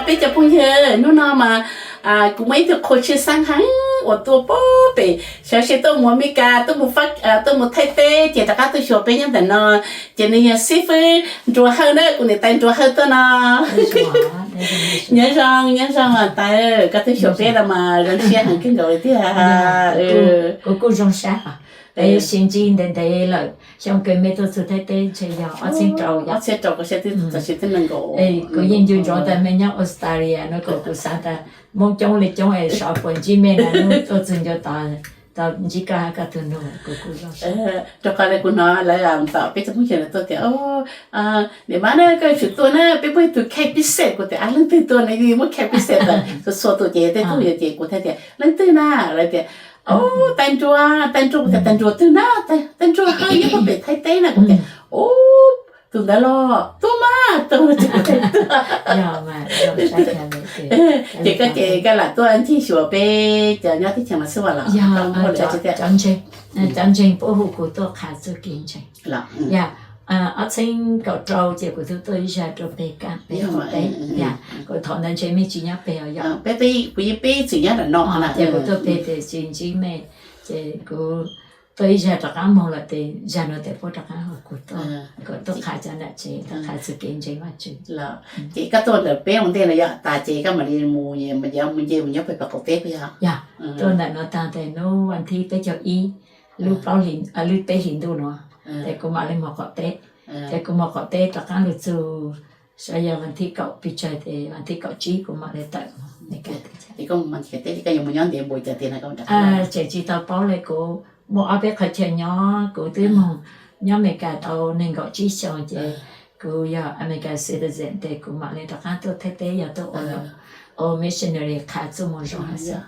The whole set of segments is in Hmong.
Peb cov phooj ywg, hnub no mas kuv muaj ib tug qhua tshwj xeeb heev uas tuaj pem, xyov seb tuaj mus Amelikas, tuaj mus Fab, tuaj mus Thaib teb ces rov qab tuaj xyuas peb nyob ntawm no, ces nws yog xib fwb Nruas Hawj na, kuv niam tais Nruas Hawj tuaj no. Nyob zoo, nyob zoo tais, koj tuaj xyuas peb no mas zoo siab heev kawg nkaus li tiag. Kuv kuj zoo sab, peb sib ntsib ntev ntev lawm, xyoo kws mej tuaj txug Thaib teb ntshe yog ob txhiab rau, ob txhiab rau, kuv yeej nco ntsoov tas mej nyob Australia no kuv xaav tas Moob coob le coob es xyov puas ntsib mej na, hnub tuaj txug nco tod tau ntsib koj hab koj tug nug, kuv kuj zoo sab. Rua qhov le kuv hnov lawv tom peb tug phooj ywg lawv tuaj tias, niam Mab na, koj yuav tsum tuaj na, peb muaj ib tug khej pib xej. Kuv tias, ab, leej twg tuaj na, muaj khej pib xej tas txhua txhua tus ces tej tug yog ces kuv teb tias leej twg na, lawv tias, o, tais Nruas, tais Nruas. Kuv tias tais Nruas twg na? Tais Nruas Hawj nyob puag pem Thaib teb na. Kuv tias, o, tus ntawd los tuaj mas, tuaj, ces koj ces koj lam tuaj ncig xyuas peb cov nyob teb chaws no xwb los? Cov ntseeg puab hu kuv tuaj qha txuj kev ntseeg. Yog ob txhiab kaum rau ces kuv tub tuaj ib zag rua peg kab peb qaum teb, kuv thov ntawd ntshe mej tsis nyob peg os. Yog peb, kuv yeej peb txwm nyob ram no, ces kuv tuaj peg tes tsis ntsib mej, ces kuv tuaj ib zag rov qab moog lawm tes zag nuav tes puab rov qab hu kuv tuaj, kuv tuaj qha cov nam tsev, tuaj qha txuj kev ntseeg Vaajtswv. Ces koj tuaj ntawm peb ua ntej no yog tas ces koj mam li mus, mus nce mus nyob peg pem qaum teb puas yog? Yog, tuaj ntawm nuav taag tes nub vas thib peb caug ib, lub peb hlis ntuj nuav, tes kuv mam li moog qaum teb. Tes kuv moog qaum teb rov qab lug txug, xyov yog vas thib kaum pes tsawg tes vas thib kaum tsib kuv mam li tawm moog. Tseem tsis tau paub le, kuv muaj ob peb qhov chaw nyob, kuv twb moog nyob Amelikas tau neeg nkaum tsib xyoos ces kuv yog American citizen tes kuv mam li rov qab tuaj Thaib teb yog tuaj ua missionary qha txuj moo zoo hab xwb.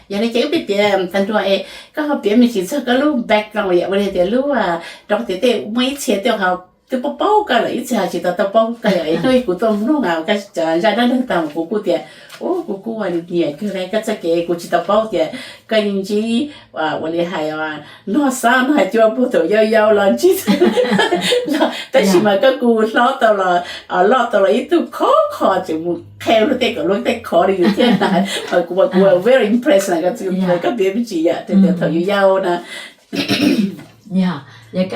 Yog le ces wb peb piav tag nrho es koj ho piav me ntsis txog koj lub background yam ua li tias lub, rau qhov tias tej muaj ib txhia tej ho twb paub paub koj lawm, ib txhia ho tsis tau tau paub koj yom. Hnub ib kuv tuaj mloog koj cov zaj dab neeg tag kuv kuj tias, u, kuv kuj ua nyiam kawg le koj txoj kev, kuv tsis tau paub tias koj yeej ntsib ua li hais nog xab nog hais cua puag thaum yau yau los ntsib, tab sis mas koj kuj hlob tau los, loj tau los ib tug khov kho tseem mus qhia luag tej kom luag tej khov li yus thiab na. Kuv, kuv very impressed na, koj piav me ntsis yam thaum yus yau na. Yog, yog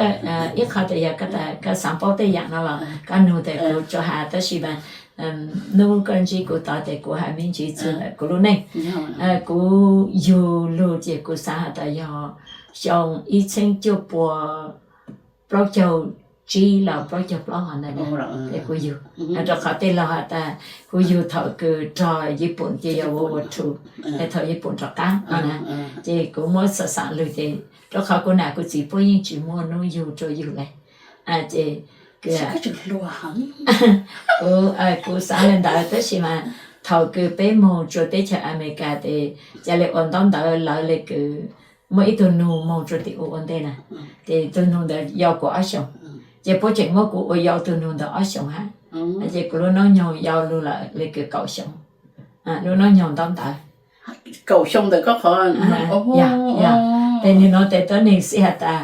ib qho tas yog koj xaav paub tej yam no los koj nug tes kuv tsuas has, tab sis mas hnub koj ntsib kuv tod tes kuv has me ntsis txug ntawm kuv lub neej. Kuv yug lug ces kuv xaav has tas yog xyoo ib txheeb cuaj pua plaub caug tsib los plaub caug plaub hov ntawd na, es kuv yug, rau qhov tej laug has tas kuv yug thaum kws rog Yiv Pooj ces yog World War Two, es thaum Yiv Pooj rov qab no na, ces kuv muab xav xav lug ces rau qhov kuv nam kuv txiv puab yeej tsis muaj hnub yug rua yug le. Ces kuv xaav le ntawd, tab sis mas thaum kws peb moog rua teb chaws Amelikas tes ca le ua ntaub ntawv lawv le kws muaj ib tug nug moog rua tim ua ua ntej na, ces tug nug ntawd yau kuv ob xyoos, ces puab tseem muab kuv ua yau tug nug ntawd ob xyoos hab, ces kuv lub noob nyoog yau lug lawm le kws kaum xyoo, lub noob nyoog ntaub ntawv. Kaum xyoo ntawm koj qhov, yog, yog. Tes nwg nuav tes tuab neeg xij has tas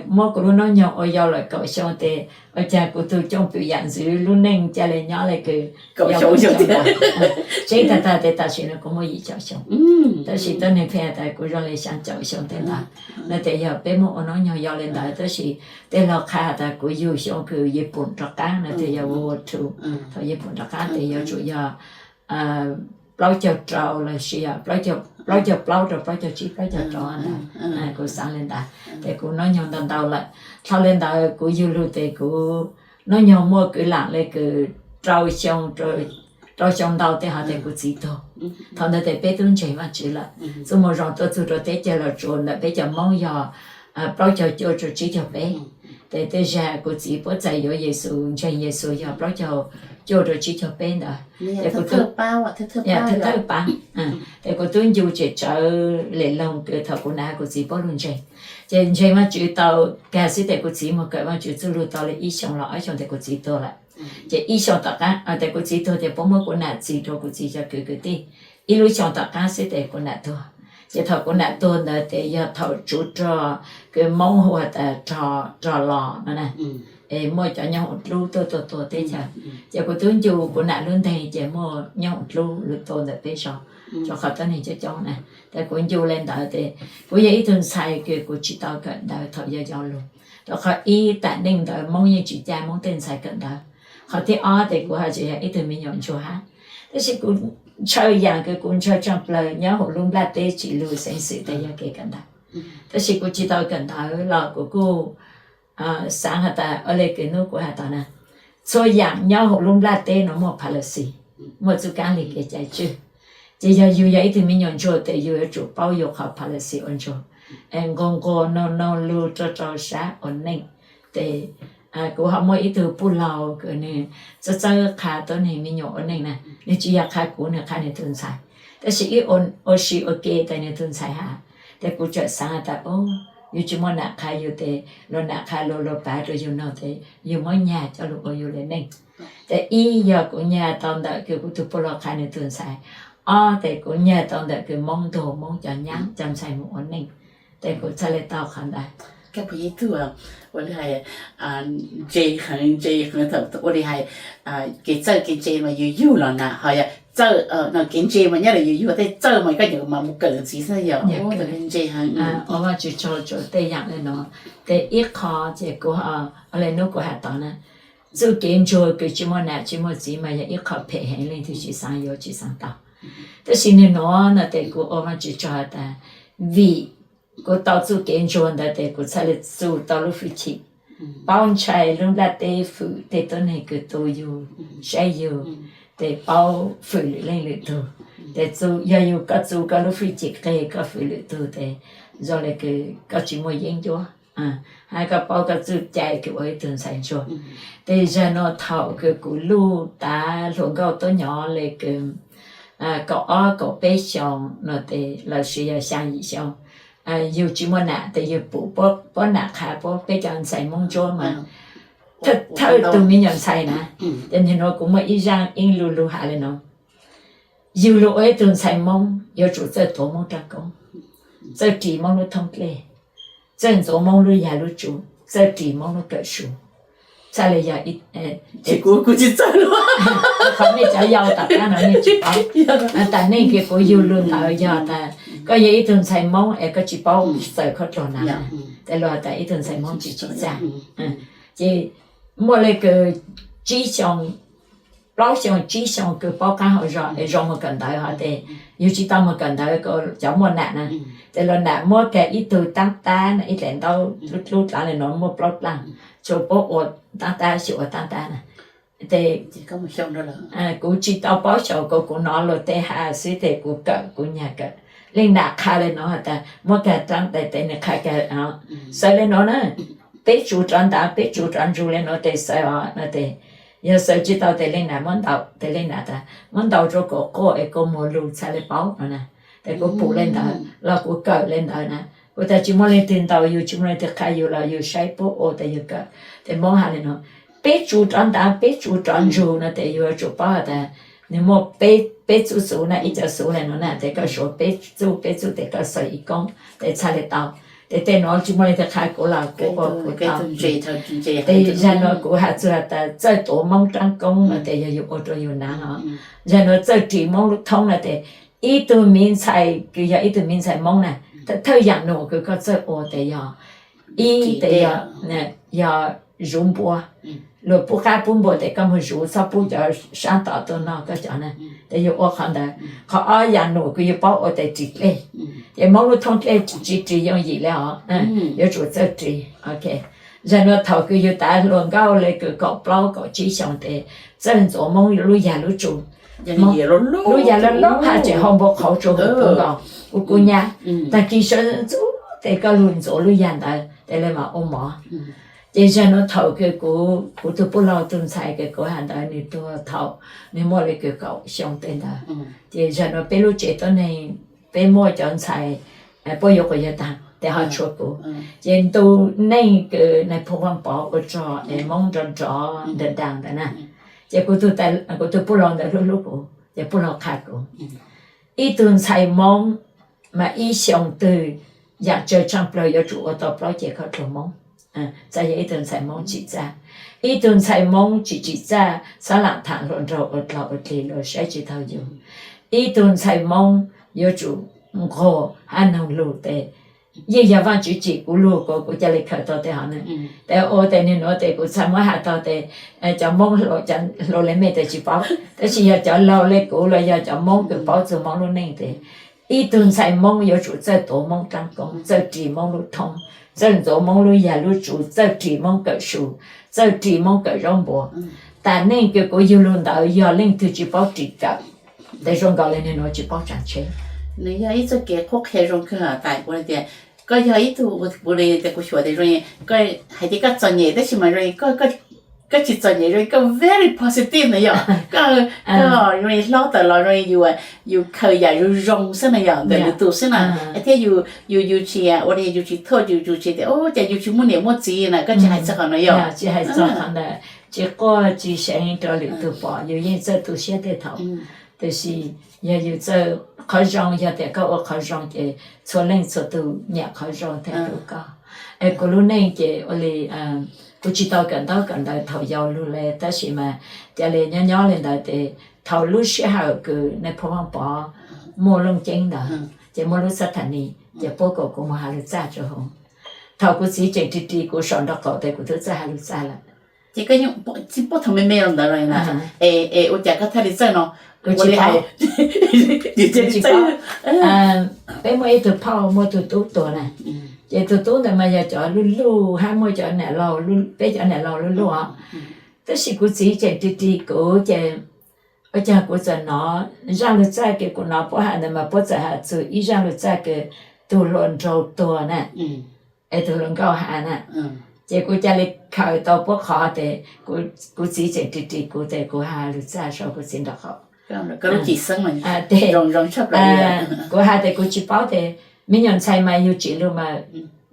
muab kuv lub noob nyoog ua yau lawm kaum xyoo tes ua caag kuv tug cooj pwm yam ntxwv lub neej ca le nyob le kws kaum xyoo. Tseeb tag tag tes tam sim no kuv muaj yim caum xyoo, tab sis tuab neeg pheej has tas kuv zoo le xyaa caum xyoo tej ntawd. No tes yog peb muab ua noob nyoog yau le ntawd, tab sis tej laug qha has tas kuv yug xyoo kws Yiv Pooj rov qaab no tes yog World War Two, thaum Yiv Pooj rov qaab tes yuav tsum yog plaub caug rau los sis yog plaub caug plaub rau plaub caug tsib plaub caug rau ntawd, kuv xaav le ntawd. Tes kuv noob nyoog ntau ntau lawm, dlhau le ntawd kuv yug lug tes kuv noob nyoog muaj kwv lam le kws rau xyoo, rau xyoo ntau tej hov tes kuv txiv tuag. Thaum ntawd tes peb tub ntseeg Vaajtswv lawm, txuj moo zoo tuaj txug rua teb chaws Los Tsuas ntawm peb cov Moob yog plaub caug cuaj rua tsib caug peb. Tes tej zag kuv txiv puab txais yuav Yexus, ntseeg Yexus yog plaub caug cuaj rua tsib caug peb ntawd. Thawj thawj pab, tes kuv tub ncu tsem tsawv lem loog kws thaum kuv nam kuv txiv puab lug ntseeg, ces ntseeg Vaajtswv tau kag xwb tes kuv txiv moog kawm Vaajtswv txuj lug tau le ib xyoos los ob xyoos tes kuv txiv tuag lawm. Ces ib xyoos tom qaab tes kuv txiv tuag ces puab muab kuv nam txis rua kuv txiv cov kwv kwv tij. Ib lub xyoos tom qaab xwb tes kuv nam tuag. Ces thaum kuv nam tuag ntawd ces yog thaum tsuv rog, kws Moob hu has tas rog los no na, es muaj cov nyooj hoom dlub tuaj tuaj tuaj teb chaws. Ces kuv tub ncu kuv nam lub nteeg ces muaj nyooj hoom dlub lug tua ntawm peb zos, rua qhov tuab neeg coob coob na. Ces kuv ncu le ntawd ces kuv yog ib tug ntxhais kws kuv tsis tau kawm ntawv thaum yau yau lug. Rua qhov ib, tam neej ntawd Moob yeej tsis ca Moob tej ntxhais kawm ntawv. Qhov thib ob ces kuv ho tseem yog ib tug me nyuam ntsuag hab. Tab sis kuv ntshaw yaam kws kuv ntshaw tshaaj plawg nyob huv lub nplaj teb tsim lug xeev xwm tas yog kev kawm ntawv. Tab sis kuv tsis tau kawm ntawv los kuv kuj xaav has tas ua le kws nub kuv has tas na, txhua yaam nyob huv lub nplaj teb nuav muaj policy, muaj txuj kaab le kev cai tswj. Ces yog yug yog ib tug me nyuam ntsuag tes yug yuav tsum paub yug qhov policy ua ntsuag, nqua nqua noog noog lug rua rau sab ua neej. Tes kuv ho muaj ib tug puj laug kws nwg txawj txawj qha tuab neeg me nyuam ua neej na, nwg tsis yog qha kuv, nwg qha nwg tug ntxhais. Tab sis ib ua si ua ke tas nwg tug ntxhais has, tes kuv txawm xaav has tas, o, yug tsis muaj nam qha yug tes luag nam qha luag, luag pav rua yug noog tes yug muab nyag coj lug ua yug le neej. Tes ib yog kuv nyag tau ntawm kws kuv tug puj laug qha nwg tug ntxhais, ob tes kuv nyag tau ntawm kws Moob ntuag Moob cov nyaab cov ntxhais moog ua neej, tes kuv txhaj le tau qhov ntawd. Ua li hais, ntse heev, ntse heev, ua li hais, kev txawj kev ntse mas yug yug los na, ho yog txawj, kev ntse mas nyob rau yug yug, tej txawj mas koj nyuam mas mus kawm ntxiv xwb yog ntse heev. Ua Vaajtswv tsaug rua tej yaam le nuav. Tes ib qho ces kuv, ua le nub kuv has tod na, txuj kev ntsuag kws tsis muaj nam tsis muaj txiv mas yog ib qho phem heev, leej twg tsis xaav yuav tsis xaav tau. Tab sis nwg nuav no tes kuv ua Vaajtswv tsaug has tas, vim kuv tau txuj kev ntsuag ntawd tes kuv txhaj le txuj tau lub fwj chim paub ntshai lub nplaj teb, fwm tej tuab neeg kws tu yug, saib yug, tes paub fwm lwm leej lwm tug. Tes txuj, yog yug koj txuj koj lub fwj chim qeg koj fwm lwm tug tes zoo le kws koj tsis muaj yeeb ncuab, hab koj paub koj txuj cai kws ua ib tug ntxhais ntsuag. Tes zag nuav thaum kws kuv luj tav hluas nkauj tuab nyob le kws kaum ob kaum peb xyoos no tes lossis yog xyaa yim xyoo, yug tsis muaj nam tes yug pum puab nam qha puab peb cov ntxhais Moob ntsuab mas thawj tug me nyuam ntxhais na. Tes nwg nuav kuv muaj ib zaaj ib lu lug has le nuav, yug lug ua ib tug ntxhais Moob yuav tsum txawj tuav Moob rab koob, txawj ris Moob lub thoob dlej, txawj ntxuav Moob lub yag lub tsu, txawj ris Moob lub kawm su. Txhaj le yog, kuv tsis txawj lug, qhov mej cov yau tom qab no mej tsis paub. Tam neej kws kuv yug lug ntawd yog tas koj yog ib tug ntxhais Moob es koj tsis paub txawm khaub dluag na, tes luag tas ib tug ntxhais Moob tsis tsim txaj. Ces muaj le kws tsib xyoo, plaub xyoo tsib xyoo kws paub qaab hau zog es zoo moog kawm ntawv hov tes yug tsis tau moog kawm ntawv, cov muaj nam na, tes luag nam muab kag ib tug taab tab na, ib daim ntaub dlub dlub dlav le nuav muaj plaub dlaaj, tsuas puab ua taab tab xyum ua taab tab na. Tes kuv tsis tau paub xyaum, kuv, kuv nov luag tej has xwb tes kuv kawm, kuv nyag kawm. Leej nam qha le nuav has tas muab kag taab tes nwg qha kag, xaws le nuav na, peb tsuv rov ntaav, peb tsuv rov ntsug le nuav tes xaws os no tes, yog xaws tsis tau tes leej nam muab ntaus, tes leej nam tas muab ntaus rua kaum quaj es kua muag lug txhaj le paub no na. Tes kuv pum le ntawd los kuv kawm le ntawd na. Kuv tas tsis muaj leej twg ntaus yug, tsis muaj leej twg qha yug los yug saib puab ua tes yug kawm. Tes Moob has le nuav, peb tsuv rov ntaav, peb tsuv rov ntsug no tes yug yuav tsum paub has tas nwg muaj peb txuj xuv na, ib co xuv le nuav na, tes koj suav peb txuj, peb txuj tes koj xaws ib koob tes txhaj le tau. Tes tej nuav tsis muaj leej twg qha kuv los kuv ua kuv tau. Tes zag nuav kuv has txug has tas txawj tuav Moob rab koob no tes yog yug ua rua yug naav no. Zag nuav txawj ris Moob lub thoob no tes ib tug miv ntxhais kws yog ib tug miv ntxhais Moob na, thawj yaam num kws koj txawj ua tes yog, ib tes yog zuv npua. Luag pub qaab pub npua tes koj moog zuv, txhob pub cov sab tom tuaj noj koj cov na. Tes yug ua qhov ntawd. Qhov ob yaam num kws yug paub ua tes ris dlej. Ces Moob lub thoob dlej tsis ris yooj yim le os, yuav tsum txawj ris. Zag nuav thaum kws yug tav hluas nkauj le kws kaum plaub kaum tsib xyoos tes txawj ntxuav Moob lub yag lub tsu. Lub yag loj loj hab tseem hau npua qhauv tsua huv puv nkaus, kuv kuv nyab. Tag kis sawv ntxuv tes koj lug ntxuav lub yag ntawd tes le mas ua mov. Ces zag nuav thaum kws kuv, kuv tug puj laug tug ntxhais kws kuv has ntawd nwg tuag thaum nwg muaj le kws kaum xyoo tej ntawd. Ces zag nuav peb lub tsev tuab neeg peb muaj cov ntxhais puab yuav quas yawg taag tes ho tshuav kuv. Ces ntu neej kws nais phoo vaaj pov ua rog es Moob nrov nrov nrag daag ntawd na. Ces kuv tug puj laug ntawd hlub hlub kuv, ces puj laug qha kuv, ib tug ntxhais Moob mas ib xyoo twg yaam tsawg tshaaj plawg yuav tsum ua tau plaub ceg khaub dluag Moob. Txawm yog ib tug ntxhais Moob tsim txaj, ib tug ntxhais Moob tsis tsim txaj, xab lam tham hluas nraug ua dlaug ua dlig luag saib tsis taug yug. Ib tug ntxhais Moob yuav tsum nquag hab noog lug tes, yeej yog Vaajtswv tsim kuv lug kuv ca le khaws tau tes hov ne. Tes ua tes nwg nuav tes kuv txhaj muab has tau tes cov Moob hluas le mej tes tsis paub, tab sis yog cov laug le kuv los yog cov Moob kws paub txug Moob lub neej tes, ib tug ntxhais Moob yuav tsum txawj tuav Moob dlaab koob, txawj ris Moob lub thoob, txawj ntxuav Moob lub yag lub tsuv, txawj ris Moob kawm su, txawj ris Moob kawm zaub npua. Taam neej kws kuv yug lug ntawd yog leej twg tsis paub ris kawm, tes zoo nkaus le nwg nuav tsis paub tsaam tsheb. Nws yog ib txoj kev qhuab qhia zoo kawg tas kuv tias koj yog ib tug ua li tes kuv xyuas tes zoo, hais tias koj txom nyem tab sis mas zoo, koj tsis txom nyem zoo, koj very positive na yom, koj zoo li hlob tawm los zoo li yus khaws yam zoo zoo xwb na yom, ntawm lwm tus xwb na, thiab yus yus tsis ua li yus tsis thuam yus, yus tsis tias cas yus tsis muaj niam muaj txiv na, koj tsis hais txog qhov no yom. Tsis hais txog qhov ntawd, tsis quaj tsis seev rau lwm tus pom, yus yeej txawj tu siab tej thaum. Tab sis yog yus txawj qhov zoo, yog tias koj ua qhov zoo ces txhua leej txhua tus nyam qhov zoo thiab rau koj. Es kuv lub neej ces ua li kuv tsis tau kawm ntaub kawm ntawv thaum yau lug le, tab sis mas ca le nyob nyob le ntawd tes thaum lub sij hawm kws Nais Phoo Vaaj Pov muaj Looj Ceeb ntawd ces muaj lub xab tha nis ces puab kom kuv moog has lug txaj rau hauv. Thaum kuv txiv tseem ris ris kuv saum nraub qaum tes kuv twb txawj has lug txaj lawm. Ces koj yeej paub thaum me me los ntawd los na, es ua cas koj thiaj li txawj no? Kuv tsis paub. Peb muaj ib tug phauj muaj tug tub tuag na, ces tug tub ntawd mas yog cov luj luj hab muaj cov niam laug, peb cov niam laug luj luj os. Tab sis kuv txiv tseem ris ris kuv ces ua cas kuv txawm nov zaaj lug txaj kws kuv nov puab has ntawd mas puab txawm has txug ib zaaj lug txaj kws tug hluas nraug tuag na, es tug hluas nkauj has na. Ces kuv ca le khaws tau puab qhov tes kuv txiv tseem ris ris kuv tes kuv has lug txaj saum kuv txiv nraub qaum. Kuv has tes kuv tsis paub tes me nyuam ntxhais mas yug tsim lug mas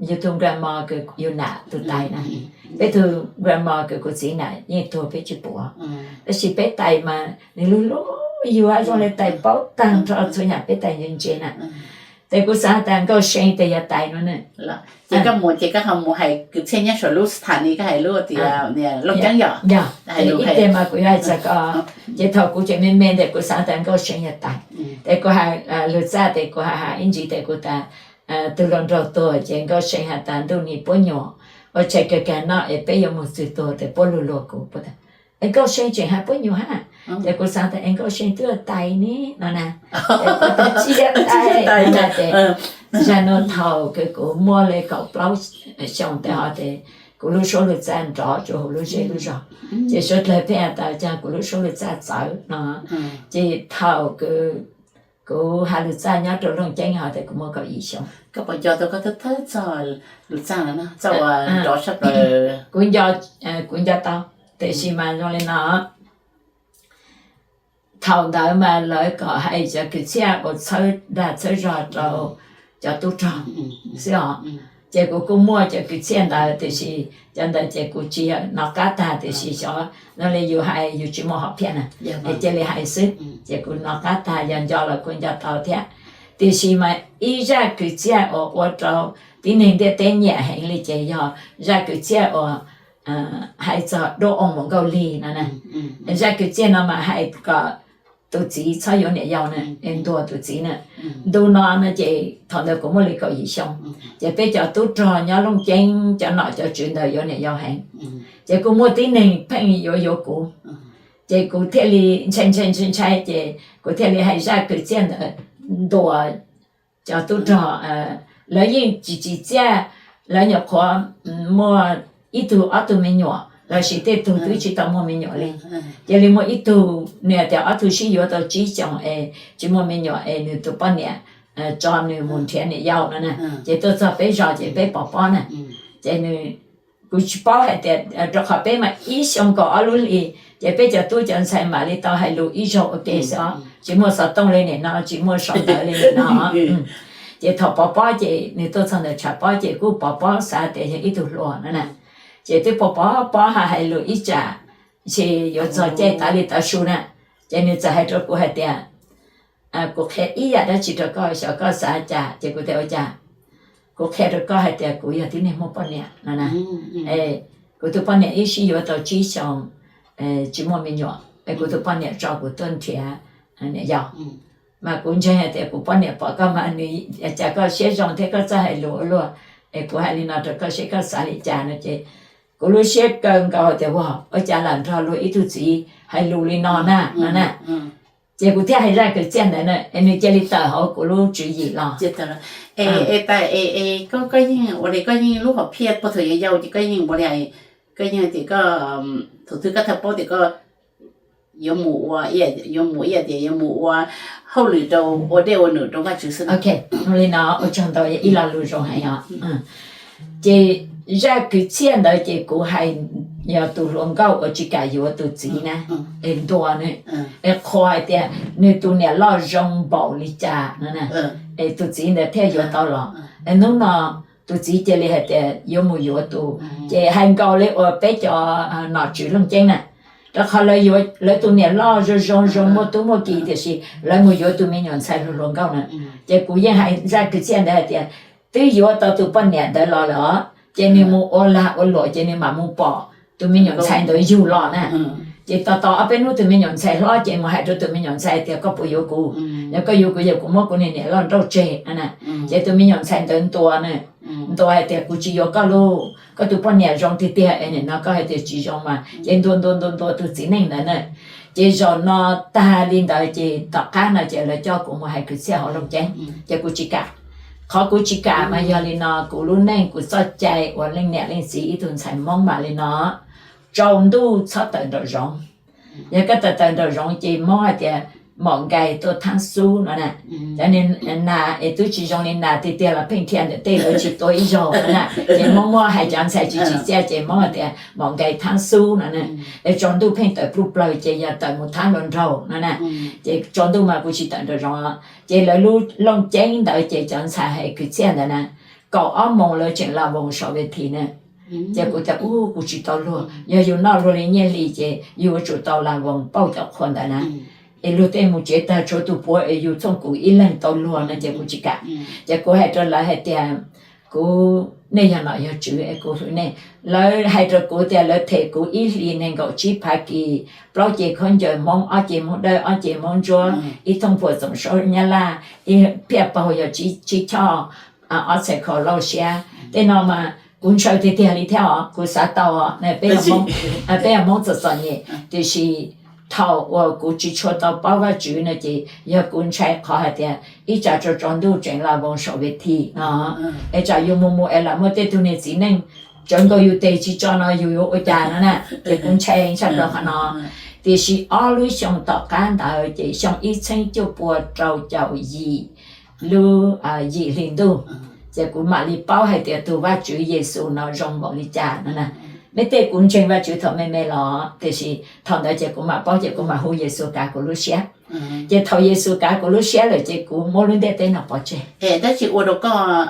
yug tug grandma kws yug nam tug tais na. Peb tug grandma kws kuv txiv nam yeej tuag peb tsis pum, tab sis peb tais mas nws luj luj yug hab zoo le tais paub taag nrho txhua yaam, peb tais ntse ntse na. Tes kuv xaav tas Nkauj See tes yog tais no na. Ces koj mus ces koj ho mus hais kwv txhiaj nyob saum lub xab tha nis, koj hais lub tias Looj Ceeb yom? Yog, ib teg mas kuv yuav hais txog ko. Ces thaum kuv tseem me me ntawd kuv xaav tas Nkauj See yog tais. Tes kuv has lug txaj tes kuv has has ib ntsis tes kuv tas tug hluas nraug tuag ces Nkauj See has tas ntuj nim puab nyuam, ua tshais kawg kawg no es peb yuav moog txug tuag tes puab luag luag kuv, puab tas es Nkauj See tseem has puab nyuam hab. Ces kuv xaav tas es Nkauj See twb yog tais ne no na. Tsis yog tais no tes, zag nuav thaum kws kuv muaj le kaum plaub xyoo tes ho tes kuv lub suab lug txaj nrov rua huv lub zej lub zog, ces suav dlawg pheej has tas cas kuv lub suab lug txaj txawv no. Ces thaum kuv has lug txaj nyob rau Looj Ceeb ho tes kuv muaj kaum yim xyoo. Koj puas nco tau koj thawj thawj txoj lug txaj no, txoj uas nrov sab plaws? Kuv nco tau, tab sis mas zoo li no, thaum ntawd mas lawv kom hais cov kwv txhiaj uas txhawb dag txhawb zog rau cov tub rog xwb os. Ces kuv kuj muaj cov kwv txhiaj ntawd tiam sis cov ntawd ces kuv tsis nov qab tag, tiam sis xyov zoo li yus hais yus tsis muaj hom phiaj na, es cia li hais xwb. Ces kuv nov qab tag, yog nco los kuv nco tau thiab. Tiam sis mas ib zaj kwv txhiaj uas ua rau tib neeg ntiaj teb nyiam heev li ces yog zaj kwv txhiaj uas hais txog Dub Oo Muam Nkauj Lig no na. Zaj kwv txhiaj no mas hais kom tus txiv txhob yuav niam yau na, es ntuas tus txiv na. Ntu no no ces thaum ntawd kuv muaj li kaum yim xyoo, ces peb cov tub rog nyob Looj Ceeb cov nom cov tswv ntawd yuav niam yau heev. Ces kuj muaj tib neeg pheej yuav yuav kuv, ces kuv thiaj li ntshai ntshai ntshai ntshai ces kuv thiaj li hais zaj kwv txhiaj ntawd ntuas cov tub rog. Lawv yeej tsis tsim txiaj, lawv nyuam qhuav muaj ib tug ob tug me nyuam lossis tej tug twb tsis tau muaj me nyuam li. Cia li muaj ib tug, nws hais tias ob tug sib yuav tau tsib xyoos es tsis muaj me nyuam es nws tus poj niam tso nws mus nrhiav niam yau no na. Ces tuaj txog peb zos ces peb pov pob na. Ces nws, kuv tsis paub hais tias rau qhov peb mas ib xyoo kaum ob lub hli, ces peb cov tub cov ntxhais mam li tau hais lus ib zaug ua ke xwb os, tsis muaj xov tooj li nim no, tsis muaj sau ntawv li nim no. Ces thaum pov pob ces nws tuaj txog ntawm tshav pob ces kuj pov pob xav tias yog ib tug hluas no na. Ces twb pov pob pob ha hais lus ib tsam, ces yuav txog caij tav li tav su na, ces nws txawm hais rau kuv hais tias kuv qhia ib yam dab tsi rau koj xyov koj xav cas. Ces kuv tias ua cas? Kuv qhia rau koj hais tias kuv yog tib neeg muaj poj niam no na. Kuv tus poj niam wb sib yuav tau tsib xyoos tsis muaj me nyuam es kuv tus poj niam tso kuv tuaj nrhiav niam yau. Mas kuv ntseeg hais tias kuv poj niam pom koj mas nws, cas koj siab zoo thiab koj txawj hais lus ua luaj, es kuv hais li no rau koj seb koj xav li cas no ces kuv lub siab kaw nkaus tias ua, ua cas lam nrog luag ib tug txiv hais lus li no na no na. Ces kuv thiaj hais zaj kwv txhiaj ntawd na es nws cia li tawm hauv kuv lub tswv yim los. Koj yeej ua li koj yeej lub hom phiaj puag thaum yau yau ces koj yeej ua li, koj yeej tias koj, thaum twg koj thiaj paub tias koj yuav mus ua, yuav mus ib yam tias yuav mus ua hauj lwm rau, ua dej ua num rau Vajtswv xwb. Li no ua tsaug ntau, ib lo lus zoo heev os. Ces zaj kwv txhiaj ntawd ces kuv hais yog tus hluas nkauj uas tsis kam yuav tus txiv na, es ntuas nws, es qhuas hais tias nws tus niam loj zoo npaum li cas no, es tus txiv ntawd thiaj yuav tau los. Es hnub no tus txiv cia li hais tias yuav mus yuav tus, ces hais nkaus li uas peb cov nom tswv Looj Ceeb na, rau qhov lawv tus niam loj zoo zoo zoo muaj tub muaj ki tiam sis lawv mus yuav tus me nyuam ntxhais hluas hluas nkauj na. Ces kuv yeej hais zaj kwv txhiaj ntawd hais tias twb yuav tau tus poj niam ntawd los lawm os, ces nws mus ua lag ua luam ces nws mam mus pom tus me nyuam ntxhais ntawd yug los na. Ces tos tos ob peb hnub tus me nyuam ntxhais hlob ces mus hais rau tus me nyuam ntxhais tias koj puas yuav kuv, yog koj yuav kuv ces kuv muab kuv niag niam loj nrauj tseg na. Ces tus me nyuam ntxhais ntawd ntuas na, ntuas hais tias kuv tsis yuav koj lauj, koj tus poj niam zoo tiag tiag es nim no koj hais tias tsis zoo mas, ces ntuas ntuas ntuas ntuas tus txiv neej ntawd na. Ces zaum no tag li ntawd ces tom qab no ces lawv coj kuv mus hais kwv txhiaj hauv Looj Ceeb, ces kuv tsis kam. Qhov kuv tsis kam mas yog li no, kuv lub neej kuv txoj cai ua leej niam leej txiv ib tug ntxhais Hmoob mas li no, tsaus ntuj txhob tawm nraum zoov. Yog koj tawm tawm nraum zoov ces Hmoob hais tias mom nkais tuaj thaab xub no na. Cov niag nas es twb tsis zoo li nas tiag tiag los pheej dhia ntawm tej lawv tsis tua ib zaug no na. Ces Hmoob muaj hais cov ntxhais tsis tsim txiaj ces Hmoob hais tias mom nkais thaab xub no na. Es tsaus ntuj pheej tawm pluj plawg ces yog tawm mus thaab hluas nraug no na. Ces tsaus ntuj mas kuv tsis tawm nraum zoov. Ces lawv lub Looj Ceeb ntawd ces cov ntxhais hais kwv txhiaj ntawd na, kaum ob moos lawv tseem las voos saum ves this na. Ces kuv tias ub, kuv tsis tau luag, yog yus noj luag li nyiaj hli ces yus yuav tsum tau las voos pauj cov qhua ntawd na. Es luag tej mus tsev tag tshuav tus puav es yus txhooj kuv ib leeg tau luag no ces kuv tsis kam. Ces kuv hais rau lawv hais tias kuv, nej yog nom yog tswv es kuv hwm nej. Lawv hais rau kuv tias lawv them kuv ib hlis nees nkaum tsib phav kis, plaub ce khaub ncaws Hmoob, ob ce Hmoob Dawb, ob ce Hmoob Ntsuab, ib thooj puas txoom saub Nyab Laj, ib phiaj paug yog tsib choj, ob txhais khau lauj siab. Tej no mas kuv ntshaw tiag tiag li thiab os, kuv xav tau os, peb yog Hmoob txom txom nyem tiam sis thaum uas kuv tsis tshua tau paub Vajtswv no ces yog kuv ntshai qhov hais tias ib tsam tsaus tsaus ntuj tseem las voos saum ves this no, es tsam yus mus mus es lam muaj tej tug niag txiv neej tsawv nkaus yus tes tsis tso no yus yuav ua cas no na. Ces kuv ntshai tshaj plaws qhov no. Tiam sis ob lub xyoo tom qab ntawd ces xyoo ib txheeb cuaj pua rau caum yim lub yim hli ntuj, ces kuv mam li paub hais tias tus Vajtswv Yexus no zoo npaum li cas no na. Neb tej kuv ntseeg Vajtswv thaum me me los tiam sis thaum ntawd ces kuv mam paub ces kuv mam hu Yexus kav kuv lub siab. Ces thaum Yexus kav kuv lub siab lawm ces kuv muab lub ntiaj teb no pov tseg. Dab tsi ua rau koj,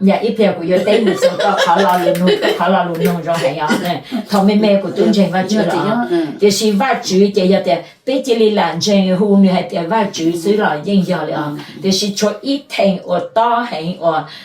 yam ib pliag kuv yuav teb mus txog koj qhov lo lus nug, koj qhov lo lus nug zoo heev os. Thaum me me kuv twb ntseeg Vajtswv los, tiam sis Vajtswv ces yog tias peb cia li lam ntseeg hu nws hais tias Vajtswv xwb los yeej yog li os. Tiam sis tshuav ib theem uas tob heev uas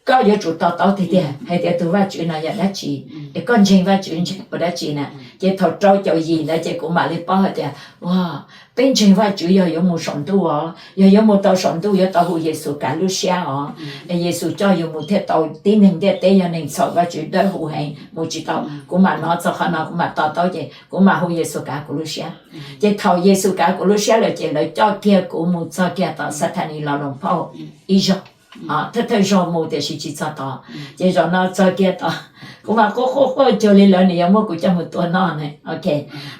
koj yuav tsum to taub tiag tiag hais tias tus Vajtswv no yog dab tsi, es koj ntseeg Vajtswv ntseeg ua dab tsi na. Ces thaum rau caum yim ntawd ces kuv mam li paub hais tias, ua, peb ntseeg Vajtswv yog yuav mus saum ntuj os, yog yuav mus tau saum ntuj yuav tau hu Yexus kav lub siab os. Yexus coj yus mus thiaj tau tib neeg ntiaj teb yog neeg txhaum Vajtswv dawb huv heev mus tsis tau. Kuv mam hnov txog qhov no kuv mam to taub ces kuv mam hu Yexus kav kuv lub siab. Ces thaum Yexus kav kuv lub siab lawm ces lawv coj kiag kuv mus txog kiag tom Xathani Los Loos Phauj ib zaug. Thawj thawj zaug mus tiam sis tsis txog tod. Ces zaum no txog kiag tod, kuv mas quaj quaj quaj cuag li lawv nws yuav muab kuv coj mus tua noj ne. Ok,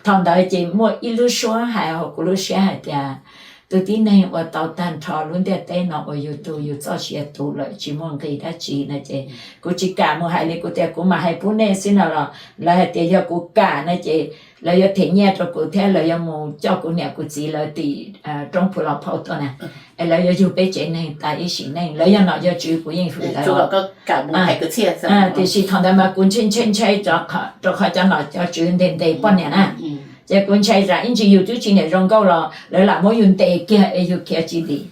thaum ntawd ces muaj ib lub suab hais hauv kuv lub siab hais tias, tus tib neeg uas tau tag nrho lub ntiaj teb no uas yus tu yus txoj sia tu lawm tsis muaj nqis dab tsi no ces kuv tsis kam mus hais li, kuv tias kuv mam hais pub nej xwb no los lawv hais tias yog kuv kam no ces lawv yuav them nyiaj rau kuv thiab lawv yuav mus coj kuv niam kuv txiv lawv tim roob Phu Los Phauj tuaj na, es lawv yuav yug peb tsev neeg tas ib sim neej, lawv yog nom yog tswv kuv yeej hwm lawv. Tiam sis thaum ntawd mas kuv ntshai ntshai ntshai rau qhov cov nom cov tswv ntes ntes poj niam na. Ces kuv ntshai tsam ib ntsis yus twb tsis niam zoo nkauj los lawv lam muab yus ntes kiag es yus khiav tsis ntim.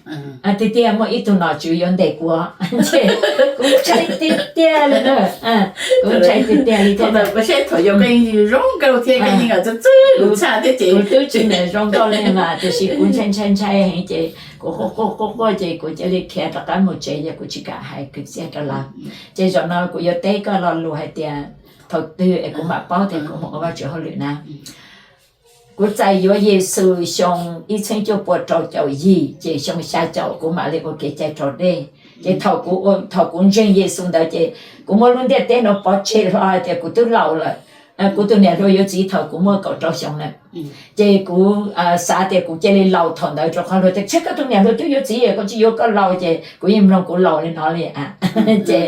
Tiag tiag muaj ib tug nom tswv yuav ntes kuv, ces kuv ntshai tiag tiag li na. Kuv ntshai tiag tiag li thiab. Kuv twb tsis niam zoo nkauj li mas tiam sis kuv ntshai ntshai ntshai heev ces kuv quaj quaj quaj quaj ces kuv cia li khiav rov qab mus tsev ces kuv tsis kam hais kwv txhiaj rau lawv. Ces zaum no kuv yuav teb koj lo lus hais tias thaum twg es kuv mam paub tias kuv mus ua Vajtswv hauj lwm na. Kuv txais yuav Yexus xyoo ib txhiab cuaj pua rau caum yim ces xyoo xya caum kuv mam li ua kev cai raus dej. Ces thaum kuv ntseeg Yexus ntawd ces kuv muab lub ntiaj teb no pov tseg hlo hais tias kuv twb laus lawm. Kuv tus niam hluas yuav txiv thaum kuv muaj kaum rau xyoo na. Ces kuv xav tias kuv cia li laus thaum ntawd rau qhov luag tias tseg koj tus niam hluas twb yuav txiv koj tsis yuav koj laus ces kuv yeej mloog kuv laus li no li. Ces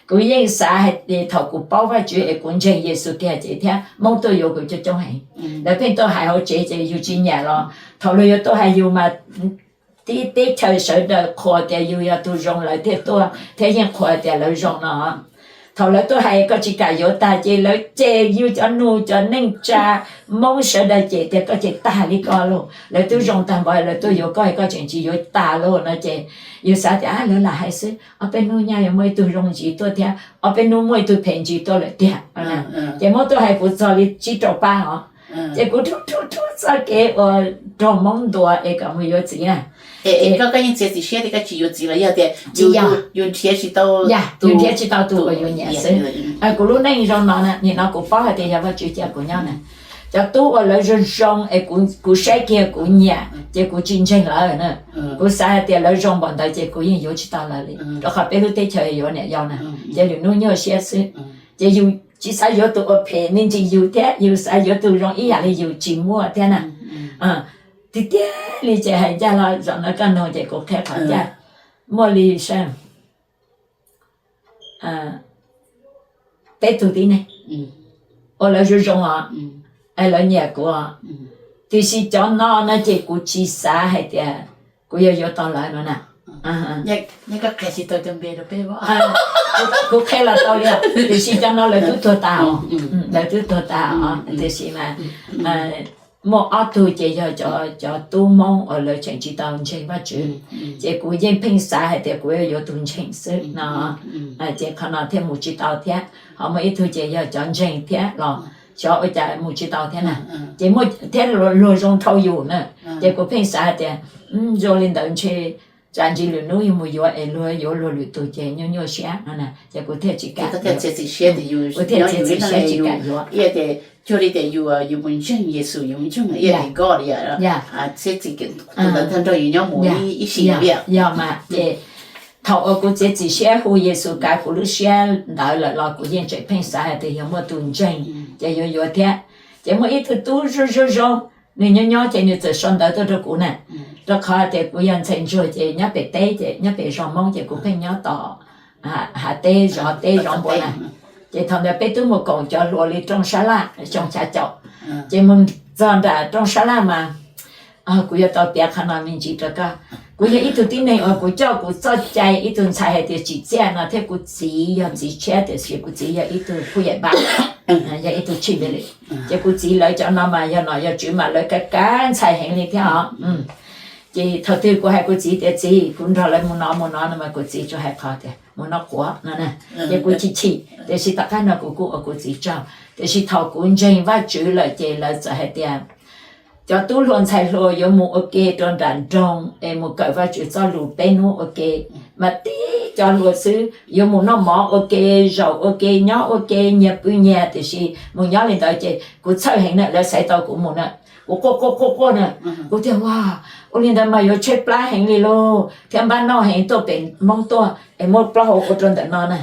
kuv yeej xav hais tias thaum kuv paub Vajtswv es kuv ntseeg Yexus kiag ces thiab Hmoob tuaj yuav kuv coob coob heev. Lawv pheej tuaj hais hauv tsev ces yus tsis nyiam los thaum luag yuav tuaj hais yus mas tib teb chaws sawv daws qhuas tias yus yog tus zoo lawv thiaj tuaj thiab yeej qhuas tias lawv zoo no. Thaum lawv tuaj hais koj tsis kam yuav tag ces lawv cem yus cov nus cov neej tsa Hmoob sawv daws cem tias koj ces tag li koj lauj, lawv twb zoo tag npaum lawv tuaj yuav koj koj tseem tsis yuav tag lauj no ces yus xav tias lawv lam hais xwb, ob peb hnub nyaj yuav muaj ib tug zoo ntsis tuaj thiab ob peb hnub muaj ib tug phem ntsis tuaj lawm tiag. Ces muab tuaj hais kuv txog li tsib rau pab os. Ces kuv rub rub rub txoj kev uas raug Hmoob ntuas es kom mus yuav txiv na. Koj yeej txiav txim siab tias koj tsis yuav txiv los yog tias yus nrhiav tsis tau, yus nrhiav tsis tau tus uas yus nyiam xwb. Kuv lub neej zoo no na, nim no kuv paub hais tias yog Vajtswv cia kuv nyob na. Cov tub uas lawv zoo zoo es kuv saib kiag kuv nyiam ces kuv tsis ntseeg lawv na. Kuv xav hais tias lawv zoo npaum ntawd ces kuv yeej yuav tsis tau lawv li, rau qhov peb lub teb chaws yuav niam yau na, ces lwm hnub nyuaj siab xwb. Ces yus tsis xav yuav tus uas phem me ntsis yus thiab yus xav yuav tus zoo ib yam li yus tsis muaj thiab na. Tiag tiag li ces hais ncaj los zaum no koj nug ces kuv qhia qhov ncaj. Muaj li saib, peb tug tib neeg uas lawv zoo zoo os, es lawv nyiam kuv os, tiam sis cov no no ces kuv tsis xav hais tias kuv yuav yuav tau lawv no na. Kuv qhia los tau li, tiam sis cov no lawv twb tuag tas os, lawv twb tuag tas os, tiam sis mas muaj ob tug ces yog cov tub Hmoob uas lawv tseem tsis tau ntseeg Vajtswv, ces kuv yeej pheej xav hais tias kuv yuav yuav tus ntseeg xwb no, ces qhov no thiaj mus tsis tau thiab. Ho muaj ib tug ces yog cov ntseeg thiab los xyov ua cas mus tsis tau thiab na. Ces muaj thiab luag zoo dhau yus na, ces kuv pheej xav hais tias zoo li ntawd ntshe tsam ntsis lwm hnub yus mus yuav es luag yuav luag lwm tus ces nyuaj nyuaj siab no na, ces kuv thiaj tsis kam, kuv thiaj txiav txim siab tsis kam yuav. Cuag li tias yus mus ntseeg Yexus, yus mus ntseeg ib yam li koj li, txiav txim tus ntawd tag nrho yus nyob mus ib sim li. Yog mas ces thaum uas kuv txiav txim siab hu Yexus kav kuv lub siab ntawd lawm los kuv yeej tseem pheej xav hais tias yog muaj tus ntseeg ces yuav yuav thiab. Ces muaj ib tug tub zoo zoo zoo, nws nyob nyob ces nws txawm sau ntawv tuaj rau kuv na, rau qhov tias kuv yog ntxhais ntsuag ces nyob pem teb ces nyob pem zos Hmoob ces kuv pheej nyob tom hav teb zov teb zov npua na. Ces thaum ntawd peb twb mus koom cov hluas li rooj sab laj xyoo xya caum, ces mus txog nram rooj sab laj mas kuv yuav tau piav qhov no me ntsis rau koj. Kuv yog ib tug tib neeg uas kuv coj kuv txoj cai, ib tug ntxhais hais tias tsim txiaj no thiab kuv txiv yog txiv tshiab tiam sis kuv txiv yog ib tug phuj yam npab, yog ib tug tshij npe lwm. Ces kuv txiv lawv cov no mas yog nom yog tswv mas lawv kav kav ntxhais heev li thiab os. Ces thaum twg kuv hais kuv txiv tias txiv kuv nrog lawv mus no mus no no mas kuv txiv tsuas hais qhov tias mus noj quav no na. Ces kuv chim chim tiam sis tom qab no kuv kuj ua kuv txiv tsaug. Tiam sis thaum kuv ntseeg Vajtswv lawm ces lawv txawm hais tias cov tub hluas ntxhais hluas yuav mus ua ke rau nram nroog es mus kawm Vajtswv txoj lus peb hnub ua ke, mas tib cov hluas xwb yuav mus noj mov ua ke, zaum ua ke, nyob ua ke, nyias pw nyias, tiam sis mus nyob li ntawd ces kuv txhawj heev na, lawv xaiv tau kuv mus na, kuv quaj quaj quaj quaj na. Kuv tias ua, ua li ntawd mas yuav tshaib plab heev li lauj, thiab npab noj heev tuaj pem Hmoob tuaj es muab plaub hau ua rau ntawm no na.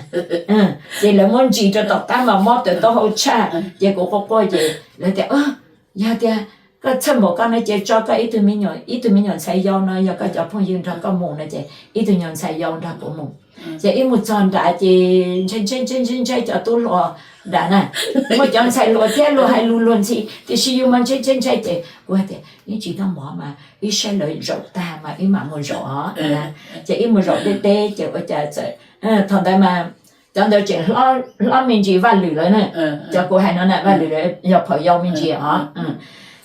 Ces lawv muab ntsis rau tom qab mas mob tawm taub hau tshaj, ces kuv quaj quaj ces lawv tias yog tias koj txhawj npaum koj no ces tso koj ib tug me nyuam, ib tug me nyuam ntxhais yau no yog koj cov phooj ywg nrog koj mus no ces ib tug nyuam ntxhais yau nrog kuv mus. Ces ib mus txog nrad ces ntshai ntshai ntshai ntshai ntshai cov tub hluas nrad na. Muaj cov ntxhais hluas thiab luag hais lus luag ntxhi tiam sis yus mas ntshai ntshai ntshai ces kuv hais tias yeej tsis noj mov mas wb saib lawv zaum tag mas wb mam mus zaum os. Ces ib mus zaum teb teb ces ua cas txawm, thaum ntawd mas cov ntawd tseem hlob me ntsis Vaj Lwm lawv na. Cov kuv hais no na Vaj Lwm lawv yog phaum yau me ntsis os.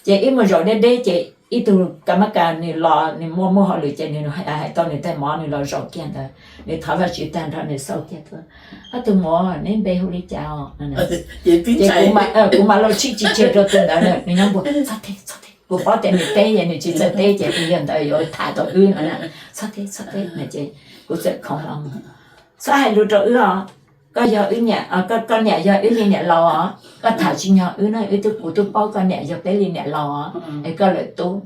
Ces ib mus zaum deb deb ces ib tug ka mab kas nws los, nws muaj muaj hauj lwm ces nws hais tau nws tais mov nws los zaum kiag ntawd, nws thov Vajtswv tag nrho nws xauj kiag tuaj, ob tug mov neb npe hu li cas os? Ces kuv mam los tshib tsis tseg rau tus ntawd, nws nyob npuab, txhob teb, txhob teb, kuv paub tias nws teb es nws tsis txawj teb ces tus yawg ntawd yuav tham tau wb no na. Txhob teb, txhob teb no ces kuv txawm khoov los, txhob hais lus rau wb os. Koj yog wb niam, koj niam yog wb li niam laus os, koj tham tsis nyog wb na, wb twb, kuv twb paub koj niam yog peb li niam laus os, es koj lawm tub.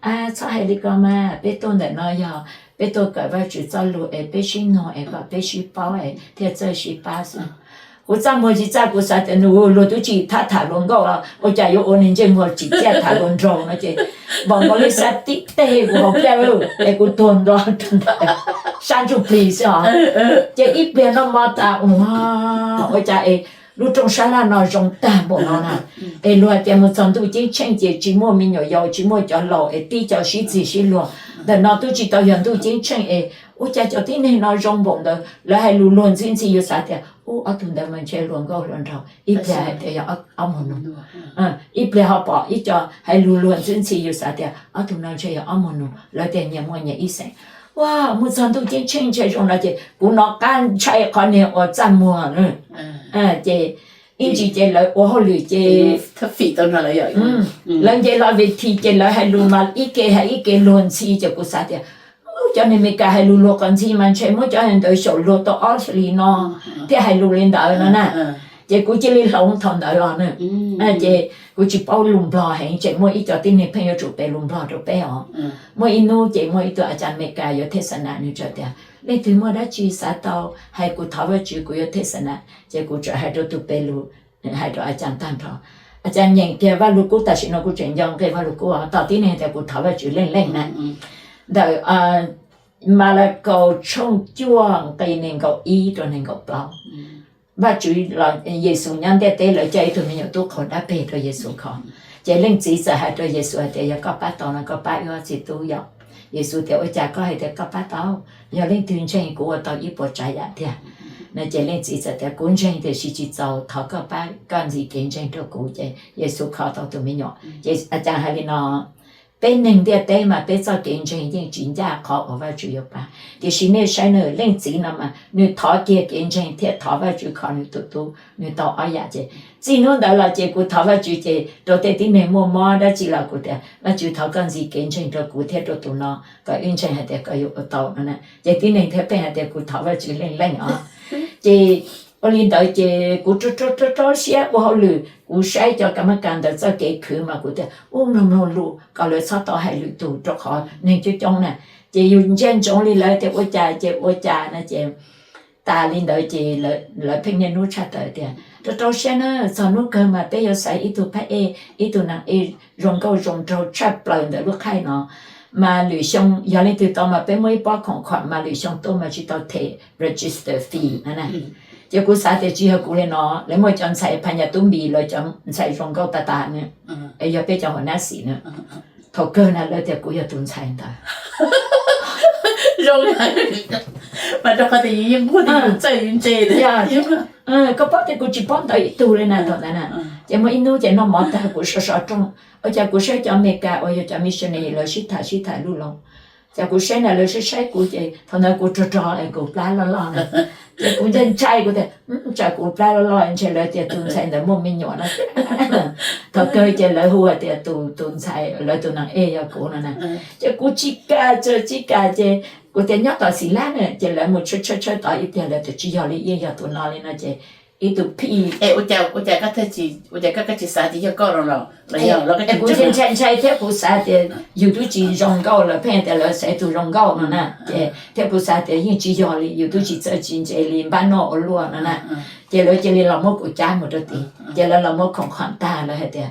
A, txhob hais li ko mas, peb tuaj ntawm no yog peb tuaj kawm Vajtswv txoj lus es peb sib nug es kom peb sib paub es thiaj txawj sib pab xwb. Kuv txaj muag tsis txaj, kuv xav tias nws luag twb tsis thab tham hluas nkauj los ua cas yuav ua niag ntsej muag tsis txaj tham hluas nraug no ces npaum nkaus li xav tib teg kuv hauv plab es kuv tuag nto rau ntawd sab ntsuj plig xwb os. Ces ib pliag noj mov tas ua, ua cas es lub rooj sab laj no zoo tag npaum no na. Es luag hais tias mus txog ntuj ceeb tsheej ces tsis muaj me nyuam yaus tsis muaj cov laus es tib co sib txig sib luag. Ntawm no twb tsis tau yog ntuj ceeb tsheej es ua cas cov tib neeg no zoo npaum ntawd, lawv hais lus luag ntxhi ntxhi yus xav tias ub ob tug ntawd mas ntshe hluas nkauj hluas nraug, ib pliag hais tias yog ob muag nus. Ib pliag ho pom ib co hais lus luag ntxhi ntxhi yus xav tias ob tug no ntshe yog ob muag nus, lawv tias nyias muaj nyias ib xeem. Ua, mus txog ntuj ceeb tsheej ntshe zoo no ces kuv nov qab ntshai qhov niag uas txaj muag. Ces ib ntsis ces lawv ua hauj lwm ces lawv nce los ves this ces lawv hais lus mas ib ke hais ib ke luag ntxhi ces kuv xav tias cov niag Meskas hais lus luag qhov ntxhi mas ntshe muab cov ntawd xyaum luag tau ob hlis no thiaj hais lus li ntawd no na. Ces kuv cia li hloov thaum ntawd los na. Ces kuv tsis paub lus Nplog heev, tseem muaj ib co tib neeg pheej yuav tsum piav lus Nplog rau peb os. Muaj ib hnub ces muaj ib tug a cas Meskas yuav thej xa nas, nws txawm tias leej twg muaj dab tsi xav tau hais kuv thov Vajtswv kuv yuav thej xa nas. Ces kuv txawm hais rau tus piav lus, hais rau a cas tag nrho. A cas nyeem kiag Vaj Lug Kub, tam sim no kuv tseem nco nqe Vaj Lug Kub, tom tib neeg tias kuv thov Vajtswv leej leej na. Ntawm Malakaus tshooj cuaj nqe nees nkaum ib rau nees nkaum plaub. Vajtswv, Yexus nyob ntiaj teb, lawv coj ib tug me nyuam tub qhau dab peg rau Yexus kho. Ces leej txiv txawm hais rau Yexus hais tias yog koj pab tau no koj pab wb txiv tub yom. Yexus tias ua cas koj hais tias koj pab tau? Yog leej twg ntseeg kuv ua tau ib puas tsav yam tiag no. Ces leej txiv txawm tias kuv ntseeg tiam sis tsis txaus, thov koj pab koj ntxiv kev ntseeg rau kuv. Ces Yexus kho tau tus me nyuam. Ces a cas hais li no, peb neeg ntiaj teb mas peb txoj kev ntseeg yeej tsis ncaj qhov uas Vajtswv yuav pab. Tiam sis nej saib na, leej txiv no mas nws thov kiag kev ntseeg thiab thov Vajtswv kho nws tus tub, nws tau ob yam. Ces txij hnub ntawd los ces kuv thov Vajtswv ces rau tej tib neeg muaj mob dab tsi los kuv tias Vajtswv thov koj ntxiv kev ntseeg rau kuv thiab rau tus no kom wb ntseeg hais tias koj yuav ua tau no na. Ces tib neeg thiaj pheej hais tias kuv thov Vajtswv leej leej os. Ces ua li ntawd ces kuv rau rau rau siab ua hauj lwm, kuv saib cov kas mab kas ntawd txoj kev khwv mas kuv tias ub mloog mloog lus kom lawv txhob tau hais lwm tus rau qhov neeg coob coob na. Ces yus ntsia ntsoov li lawv tias ua cas ces ua cas no ces tas li ntawd ces lawv pheej niaj hnub tshaj tawm tias rau rau siab na, txog hnub kawg mas peb yuav xaiv ib tug phab ej, ib tug nas ej zoo nkauj zoo nraug tshaj plaws ntawm lub khaij no. Mas lwm xyoo yog leej twg tau mas peb muab ib pob khoom khoom mas lwm xyoo tuaj mas tsis tau them register fee no na. Ces kuv xav tias tsis yog kuv li no, lawv muaj cov ntxhais phas nyas tub npis, lawv cov ntxhais zoo nkauj tas tas na, es yog peb cov hua nab xim na. Thaum kawg na lawv tias kuv yog tus ntxhais ntawd. Zoo mas rau qhov tias yus yeej nquag tias yus txawj yus ntse. Koj paub tias kuv tsis paub ntawv ib tug li na thaum ntawd na. Ces muaj ib hnub ces noj mov tag kuv so so rooj, ua cas kuv saib cov Amelikas uas yog cov missionary lawv sib tham sib tham lub loo. Ces kuv saib na lawv saib saib kuv ces thaum ntawd kuv rog rog kuv plab loj loj na. Ces kuv ntshai ntshai kuv tias tsam kuv plab loj loj ntshe lawv tias tus ntxhais ntawd muaj me nyuam no. Thaum kawg ces lawv hu hais tias tus tus ntxhais lawv tus nas ej yog kuv no na. Ces kuv tsis kam, tsis kam ces kuv tias nyob tom xis lab na, ces lawv mus tshawb tshawb tshawb tod ib tiag lawv tias tsis yog li, yeej yog tus no li no ces ib tug phij. Ua cas koj tsis xav tias yog koj los? Kuv ntshai ntshai thiab kuv xav tias yus twb tsis zoo nkauj, lawv pheej tias lawv xaiv tus zoo nkauj no na. Ces thiab kuv xav tias yeej tsis yog li, yus twb tsis txawj tsis ntse li, npab noj ua luaj no na. Ces lawv cia li los muab kuv cab mus rau tid, ces lawv los muab khoom khoom tag lawv hais tias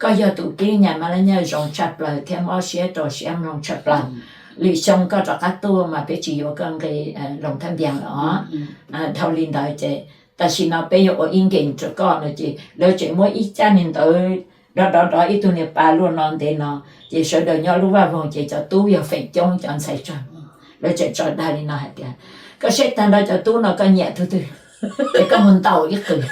koj yog tus kib nyas mab laj nyaj zoo tshaj plaws thiab mob siab rau siab mloog tshaj plaws. Lwm xyoo koj rov qab tuaj mas peb tsis yuav koj nqe loos thaj npias lawm os. Dhau li ntawd ces tam sim no peb yuav ua ib nkees rau koj no ces lawv tseem muab ib caj niag ntawv dov dov dov ib tug niag pas luaj no ntev no, ces sawv daws nyob lub vaj voog ces cov tub yog feem coob cov ntxhais tsawg, lawv tseem tso dag li no hais tias koj saib tag nrho cov tub no koj nyiam tus twg? Es koj mus ntaus ib qws,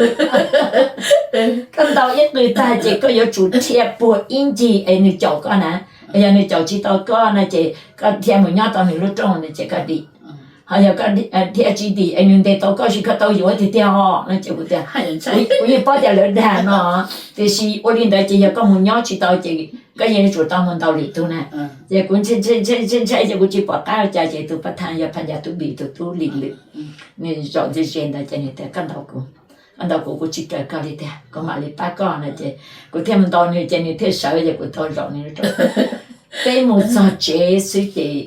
koj ntaus ib qws tag ces koj yuav tsum dhia puag ib ncig es nws caum koj na. Yog nws caum tsis tau koj no ces koj dhia mus nyob tau nws lub rooj no ces koj dim. Ho yog koj dhia tsis dim es nws ntes tau koj, sis koj tau yuav tiag tiag os no ces kuv tias, kuv yeej paub tias lawv dag no, tiam sis ua li ntawd ces yog koj mus nyob tsis tau ces koj yeej yuav tsum tau mus ntaus lwm tus na. Ces kuv ntshai ntshai ces kuv tsis pom qab ua cas ces tus pas thas yog Phas Ncas Tub Npis tus tub Lis Lwm, nws zaum ntse ze ntawd ces nws tias, koj ntaus kuv, koj ntaus kuv, kuv tsis raws koj li tiag, kuv mam li pab koj no ces kuv thiaj mus ntaus nws ces nws thiaj sawv ces kuv tau zaum nws lub rooj. Peb mus txog tsev xwb ces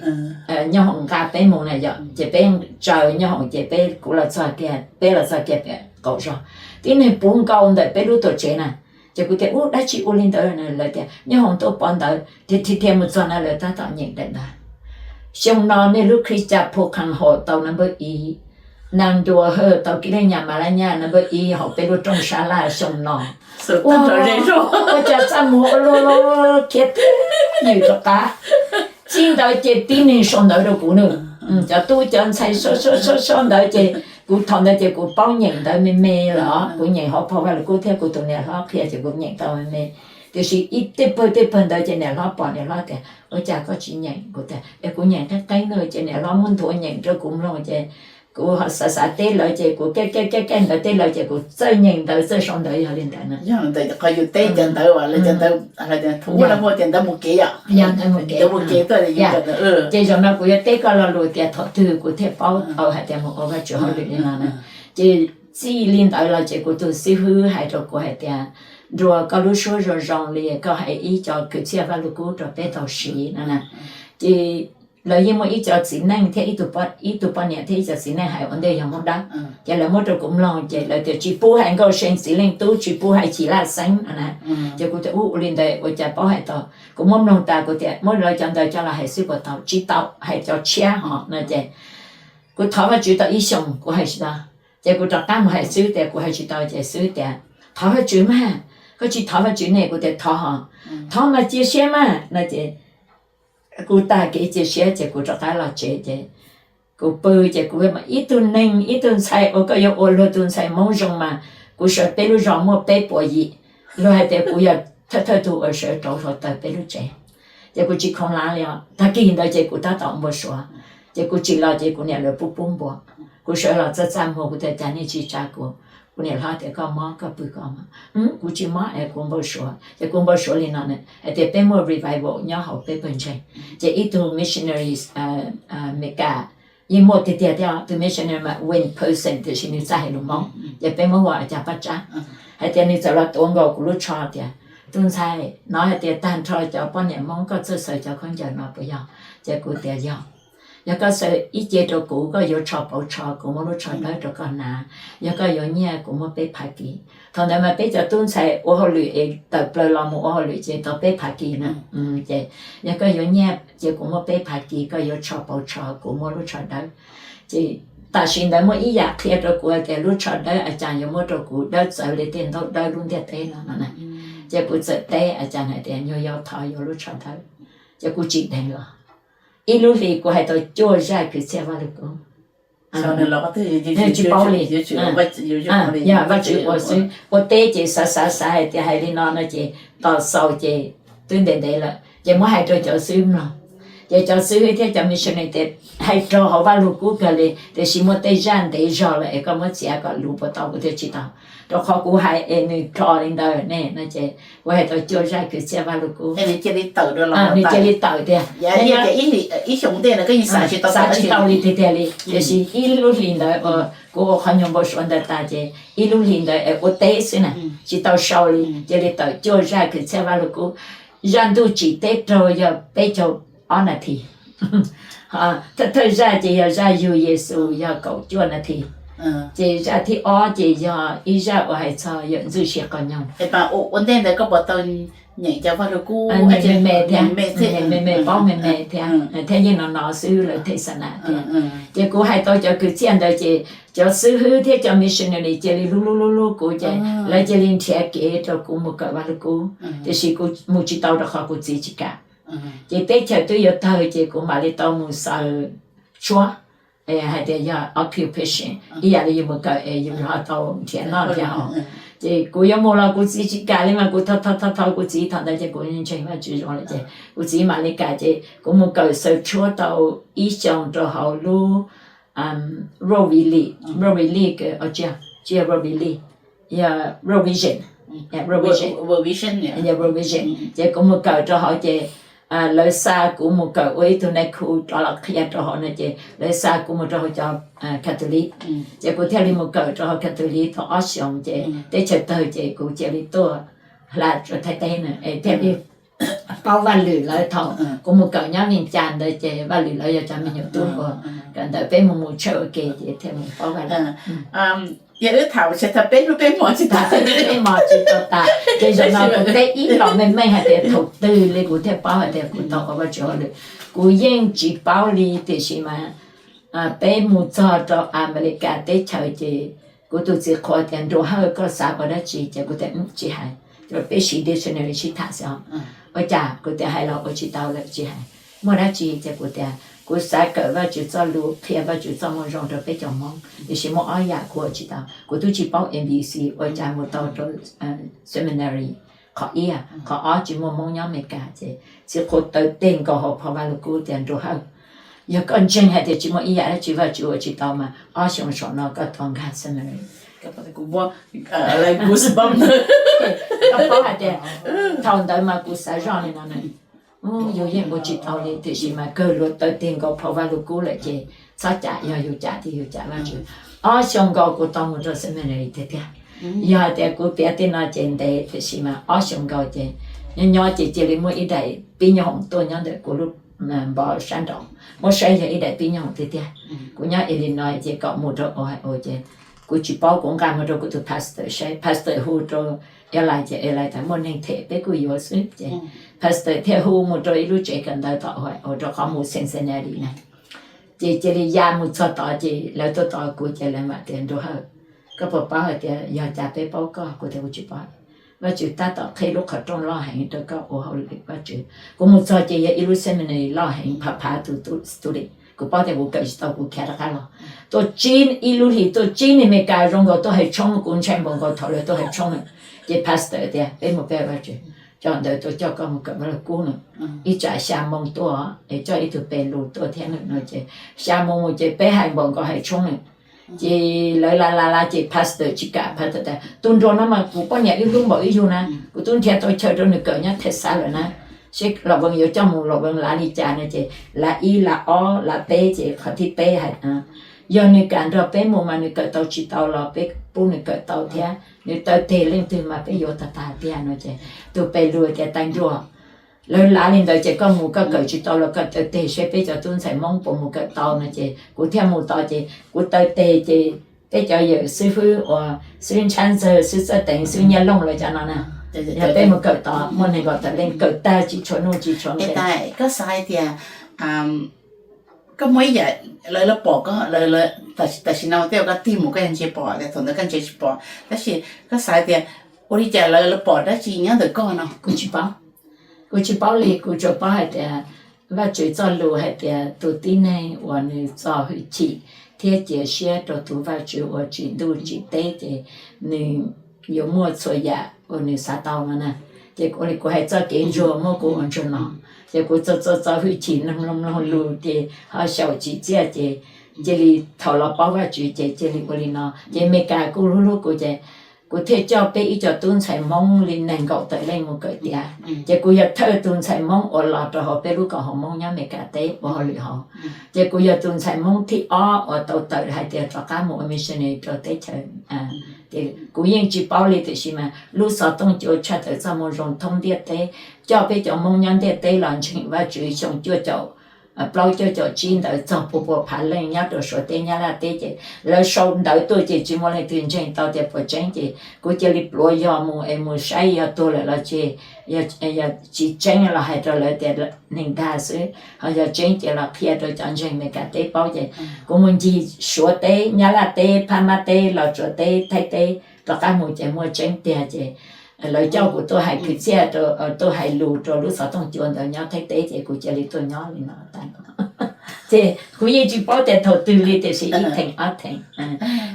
Nyob Hoom nqa peb mus na yom, ces peb tsaws Nyob Hoom ces peb, kuv los txog kiag, peb los txog kiag pem qaum zos, tib neeg puv nkaus ntawm peb lub tuam tsev na. Ces kuv tias, ub, dab tsi ua li ntawd? Lawv tias Nyob Hoom tuaj pov ntawv, dhia dhia mus txog na lawv tab tom nyeem daim ntawd, xyoo no nej lub Christian program haum tau number ib, Nas Nruas Hawj tau kib leej nyas Mas Laj Nyaj number ib hauv peb lub rooj sab laj xyoo no. Ua cas txaj muag ua luaj luaj khiav twb ywm rov qab. Txij ntawd ces tib neeg sau ntawv rau kuv na. Cov tub cov ntxhais sau sau sau sau ntawv ces kuv thaum ntawd ces kuv paub nyeem ntawv me me los, kuv nyeem hauv phau Vaj Lug Kub thiab kuv tus niam hlob qhia ces kuv nyeem tau me me. Tiam sis ib tej pawg tej pawg ntawv ces niam hlob pom niam hlob tias, ua cas koj tsis nyeem? Kuv tias, es kuv nyeem qeeb qeeb na. Ces niam hlob muab nthuav nyeem rau kuv mloog ces kuv ho xav xav teb lawv ces kuv kaj kaj kaj ntawv teb lawv ces kuv txawj nyeem ntawv txawj sau ntawv yog li ntawd na. Qhov yus teb cov ntawv, ntawv mus kev, ntawv mus kev. Ces zaum no kuv yuav teb koj lo lus tias thaum twg kuv thiaj paub tau hais tias mus ua Vajtswv hauj lwm li no na. Ces txij li ntawd los ces kuv tus xib hwb hais rau kuv hais tias, Nruas, koj lub suab zoo zoo li koj hais ib co kwv txhiaj Vaj Lug Kub rau peb tau siv no na. Ces lawv yeej muaj ib co txiv neej thiab ib tug poj niam thiab ib co txiv neej hais ua ntej yog Hmoob Dawb, ces lawv muab rau kuv mloog ces lawv tias tsis pub hais Nkauj See Txiv Leej Tub, tsis pub hais Chim Laj Xeeb no na. Ces kuv tias, ub, ua li ntawd ua cas paub hais tau? Kuv muab mloog tas kuv tias muab lawv cov ntawv coj los hais xwb puas tau? Tsis tau, hais cov tshiab ho no ces kuv thov Vajtswv tau ib xyoos kuv hais tsis tau. Ces kuv rov qab mus hais xwb tias kuv hais tsis tau ces xwb tias, thov Vajtswv mas, koj tsis thov Vajtswv ne? Kuv tias thov ho. Thov mas cia siab mas no ces kuv tag kev cia siab ces kuv rov qab los tsev ces kuv pw ces kuv ib tug neeg ib tug ntxhais uas koj yuav ua luag tus ntxhais Hmoob zoo mas kuv sawv peb lub zos muaj peb puas yim, luag hais tias kuv yog thawj thawj tug uas sawv rauv hluav taws peb lub tsev. Ces kuv tsis khoom lav li os. Tag kis ntawd ces kuv tab tom npau suav, ces kuv tsis los ces kuv niam lawv pub pub npua. Kuv sawv los txaj txaj muag kuv tias cas nej tsis tsa kuv? Kuv niam hlob tias koj mob koj pw koj mas. Kuv tsis mob es kuv npau suav. Ces kuv npau suav li no hais tias peb muaj revival nyob hauv peb pawg ntseeg, ces ib tug missionary Amelikas yeej muaj tiag tiag thiab, tus missionary mas Win Person tiam sis nws txawj hais lus Hmoob ces peb muab hu ua Cas Paj Tsab. Hais tias nws txawm los tuav nkaus kuv lub tsho tias, tus ntxhais, no hais tias tag nrho cov poj niam Hmoob koj txawj xaws cov khaub ncaws no puas yog? Ces kuv tias yog. Yog koj xaws ib ce rau kuv, koj yuav tsho pauv tsho, kuv muab lub tsho dawb rau koj hnav. Yog koj yuav nyiaj, kuv muab peb phav kis. Thaum ntawd mas peb cov tub ntxhais ua hauj lwm es tawm plaws los mus ua hauj lwm ces tau peb phav kis na. Ces yog koj yuav nyiaj ces kuv muab peb phav kis, koj yuav tsho pauv tsho, kuv muab lub tsho dawb. Ces tam sim ntawd muaj ib yam qhia rau kuv hais tias lub tsho dawb a cas yuav muab rau kuv dawb txawv li tej ntaub dawb lub ntiaj teb no no na. Ces kuv txawm teb a cas hais tias nyuag yau thov yuav lub tsho dawb, ces kuv tsim dheev los. Ib lub hlis kuv hais tau cuaj zaj kwv txhiaj Vaj Lug Kub. Tsis paub li, yog Vajtswv ua xwb. Ua teb ces xav xav xav hais tias hais li no no ces tos xaus ces twb ntev ntev lawm ces muab hais rau cov xib hwb mloog. Ces cov xib hwb thiab cov missionary tias hais raug hauv Vaj Lug Kub kawg li, tiam sis muaj tej zaj ntev zog lawm es koj muab txiav kom luv puas tau? Kuv tias tsis tau, rau qhov kuv hais es nws rho li ntawd ne no ces kuv hais tau cuaj zaj kwv txhiaj Vaj Lug Kub. Nws cia li tawm tiag, xav tsis tau li tiag tiag li. Tiam sis ib lub hlis ntawd kuv ua qhov nyuag npau suav ntawd tas ces ib lub hlis ntawd es ua teb xwb na, tsis tau sau li, cia li tawm cuaj zaj kwv txhiaj Vaj Lug Kub. Zaj ntuj tsim teb raug yog peb caug ob nas this. Thawj thawj zaj ces yog zaj yug Yexus yog kaum cuaj nas this. Ces zaj thib ob ces yog ib zaj uas hais txog yawm ntxwj sia qhov nyoog. Ua ntej ntawd koj puas tau nyeem cov Vaj Lug Kub? Nyeem me me thiab, nyeem me me paub me me thiab, thiab yeej no no xwb lawv thej xa nas thiab. Ces kuv hais tau cov kwv txhiaj ntawd ces cov xib hwb thiab cov missionary cia li hlub hlub hlub hlub kuv ces lawv cia li nrhiav kev rau kuv mus kawm Vaj Lug Kub. Tiam sis kuv mus tsis tau rau qhov kuv txiv tsis kam. Ces teb chaws twb yuav tawg ces kuv mam li tau mus xaws tshuab. hais tias yog occupation ib yam li yus mus kawm es yus ho tau nrhiav noj nrhiav haus. Ces kuv yuav mus los kuv txiv tsis kam li mas kuv thov thov thov kuv txiv. Thaum ntawd ces kuv ntseeg Vajtswv zoo lawm ces kuv txiv mam li kam ces kuv mus kawm xaws tshuab tau ib xyoos rau hauv lub Rose Valley, Rose Valley, tsis yog Rose Valley, yog World Vision, World Vision, World Vision. Ces kuv mus kawm rau hauv ces lawv xa kuv mus kawm ua ib tug nais khu rov los qhia rau hauv no ces lawv xa kuv mus rau hauv cov Catholic. Ces kuv thiaj li mus kawm rau hauv Catholic tau ob xyoos ces teb chaws tawg ces kuv cia li tuaj hla rau Thaib teb na es thiaj li paub Vaj Lwm lawv. Thaum kuv mus kawm nyob Vias Cas ntawd ces Vaj Lwm lawv yog cov me nyuam tub uas kawm ntawd peb mus mus tshawj ua ke ces thiaj mus paub Vaj Lwm. Yog wb tham tsis tau peb hnub peb hmos tsis tau tas, peb hmos tsis tau tas. Ces zaum no kuv teb ib los meej meej hais tias thaum twg li kuv thiaj paub hais tias kuv tau ua Vajtswv hauj lwm. Kuv yeej tsis paub li tiam sis mas peb mus txog rau Amelikas teb chaws ces kuv tus txiv qhuas tias, Nruas Hawj, koj xav ua dab tsi? Ces kuv tias, Tsis hais, peb siv dictionary sib tham xwb os. Ua cas? Kuv tias, Hais los ua tsis tau lawm, tsis hais. Muaj dab tsi? Ces kuv tias, Kuv xav kawm Vajtswv txoj lus, qhia Vajtswv txoj moo zoo rau peb cov Hmoob, tiam sis muaj ob yam kuv ua tsis tau. Kuv twb tsis paub A B C, ua cas mus tau rau seminary? Qhov ib, qhov ob, tsis muaj Hmoob nyob Amelikas. Ces txiv qhuas taw teg nkaus hauv phau Vaj Lug Kub tias, Nruas Hawj, yog koj ntseeg hais tias tsis muaj ib yam dab tsi Vajtswv ua tsis tau mas ob xyoo saum no koj tau nkag seminary. Koj paub hais tias thaum ntawd mas kuv xav zoj li no, yus yeej ua tsis tau li, tiam sis mas kawg luag taw teg nkaus phau Vaj Lug Kub lawm ces txhob cam, yog yus cam tiag yus cam Vajtswv. Ob xyoo nkaus kuv tau mus rau seminary tiag tiag. Yog hais tias kuv piav tej no ces ntev, tiam sis mas ob xyoo nkaus ces nyob nyob ces cia li muaj ib daim pib nyoob hoom tuaj nyob ntawm kuv lub npoo sab nraud, muab saib yog ib daim pib nyoob hoom tiag tiag. Kuv nyob Illinois ces kom mus rau Ohio ces kuv tsis paub, kuv nqa mus rau kuv tus pastor saib, pastor hu rau Eli ces Eli tias, Muaj neeg them peb kuj yuav xwb. Ces pastor thiaj hu mus rau ib lub tsev kawm ntawv tom Ohio rau qhov mus Cincinnati na. Ces cia li ya mus txog tod ces lawv tuaj tos kuv ces lawv mam tias, Nruas Hawj, koj puas paub hais tias yog cas peb paub koj? Kuv tias, Kuv tsis paub. Vajtswv tab tom qhib lub qhov rooj loj heev rau koj ua hauj lwm Vajtswv. Kuv mus txog ces yog ib lub seminary loj heev, phav phav tus student. Kuv paub tias kuv kawm tsis tau, kuv khiav rov qab los. Tuaj tsib, ib lub hlis tuaj tsib neeg Amelikas zoo nkaus tuaj hais tshoob, kuv ntshai npaum nkaus thaum lawv tuaj hais tshoob na. Ces pastor tias, Peb mus pe Vajtswv, cov ntawd tuaj coj koj mus kawm Vaj Lug Kub na. Ib tsam xya moo tuaj es coj ib tug pes lus tuaj thiab na no. Ces xya moo mus ces peb hais npaum nkaus hais tshoob na. Ces lawv la la la ces pastor tsis kam, pastor tias, Tus nruas no mas kuv poj niam wb hlub npaum ib yug na, kuv twb nrhiav tau chaw rau nws kawm nyob Texas lawm na. Seb Los Vees yuav coj mus Los Vees lav li cas no. Ces lav ib, lav ob, lav peb ces qhov thib peb hais, Yog nws kam nrog peb mus mas nws kawm tau tsis tau los peb pub nws kawm tau thiab, nws taw teg leej twg mas peb yuav tag tag tiag no. Ces tus pes lus tias, Tais Nruas, lawv lav li ntawd ces koj mus koj kawm tsis tau los koj taw teg seb peb cov tub ntxhais Hmoob puas mus kawm tau no. Ces kuv thiaj mus tod ces kuv taw teg ces peb cov yawm xib fwb uas xib fwb Ntshab Ntxawg, xib fwb Txawj Teev, xib fwb Nyiaj Looj lawv cov no na, yog peb mus kawm tod muaj neeg nkaum tawm leej kawm tag tsis tshua nuj tsis tshua nqi. Koj xav hais tias koj muaj ib yam lawv lawv pom koj, tam sim no tej zaum koj tig mus koj yeej tsis pom, thaum ntawd koj ntsia tsis pom, tab sis koj xav hais tias ua li cas lawv lawv pom dab tsi nyob ntawm koj no? Kuv tsis paub, kuv tsis paub li. Kuv tsuas paub hais tias Vajtswv txoj lus hais tias tus tib neeg uas nws txo hwj chim thiab cia siab rau tus Vajtswv uas tsim ntuj tsim teb ces nws yuav muaj txhua yam uas nws xav tau no na. Ces ua li kuv hais txoj kev ntsuag muab kuv ua ntsuag no, ces kuv txo txo txo hwj chim mloog mloog mloog lus ces ho xyaum tsim txiaj ces cia li thaum los paub Vajtswv ces cia li ua li no. Ces Amelikas kuj hlub hlub kuv ces kuv thiaj coj peb ib co tub ntxhais Hmoob li nees nkaum tawm leej mus kawm tiav. Ces kuv yog thawj tus ntxhais Hmoob uas los rau hauv peb lub koom haum Hmoob nyob Amelikas teb ua hauj lwm hauv. Ces kuv yog tus ntxhais Hmoob thib ob uas tau tawm hais tias rov qab mus ua missionary rau teb chaws. Kuv yeej tsis paub li tiam sis mas lub xov tooj cua tshaj tawm txoj moo zoo thoob ntiaj teb coj peb cov Hmoob nyob ntiaj teb los ntseeg Vajtswv xyoo cuaj caum plaub cuaj caum tsib ntawd txog pua pua phav leej nyob rau Suav teb Nyab Laj teb ces lawv sau ntawv tuaj ces tsis muaj leej twg ntseeg tau tias puas tseeb ces kuv cia li pluav yog mus es mus saib yog tuag lawm los tseg, yog tsis tseeb los hais rau lawv tias neeg dag xwb, ho yog tseeb ces los qhia rau cov ntseeg Amelikas teb paub ces kuv mus ncig Suav teb, Nyab Laj teb, Phab Mab teb, los Tsuas teb, Thaib teb, rov qab mus ces muaj tseeb tiag ces lawv coj kuv tuaj hais kwv txhiaj, tuaj hais lus rau lub xov tooj cua ntawd nyob Thaib teb ces kuv cia li tuaj nyob li no tag nrho. Ces kuv yeej tsis paub tias thaum twg li tiam sis ib theem ob theem.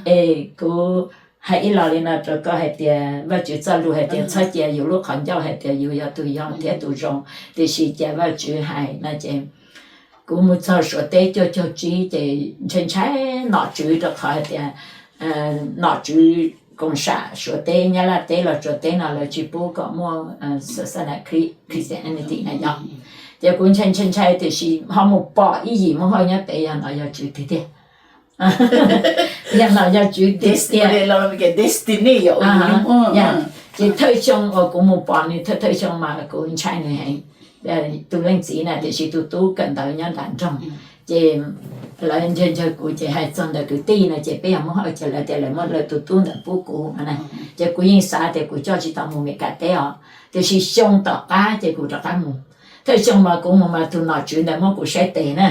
Es kuv hais ib los li no rau koj hais tias Vajtswv txoj lus hais tias txhob cia yus lub qhov ncauj hais tias yus yog tus yog thiab tus zoo, tiam sis cia Vajtswv hais no ces kuv mus txog Suav teb cuaj caug tsib ces ntshai ntshai nom tswv rau qhov hais tias nom tswv koom sam Suav teb, Nyab Laj teb los Suav teb no lawv tsis pub kom muaj xa xa na Christianity na yog. Ces kuv ntshai ntshai ntshai tiam sis ho mus pom ib yim Hmoob Hauj nyob pem, yog no yog tswv tiag tiag. Yog no yog tswv tiag tiag. Ces thawj xyoo uas kuv mus pom nws, thawj thawj xyoo mas kuv ntshai nws heev. Tus leej txiv na tiam sis tus tub kawm ntawv nyob nram nroog, ces lawv ncaws ncaws kuv ces hais txog ntawm kwv tij no ces peb yog Hmoob Hauj ces lawv tias lawv muab lawv tus tub ntawd pub kuv no na. Ces kuv yeej xav tias kuv coj tsis tau mus Meskas teb os, tiam sis xyoo tom qab ces kuv rov qab mus. Thawj xyoo mas kuv mus mas tus nom tswv ntawd muab kuv saib tes na,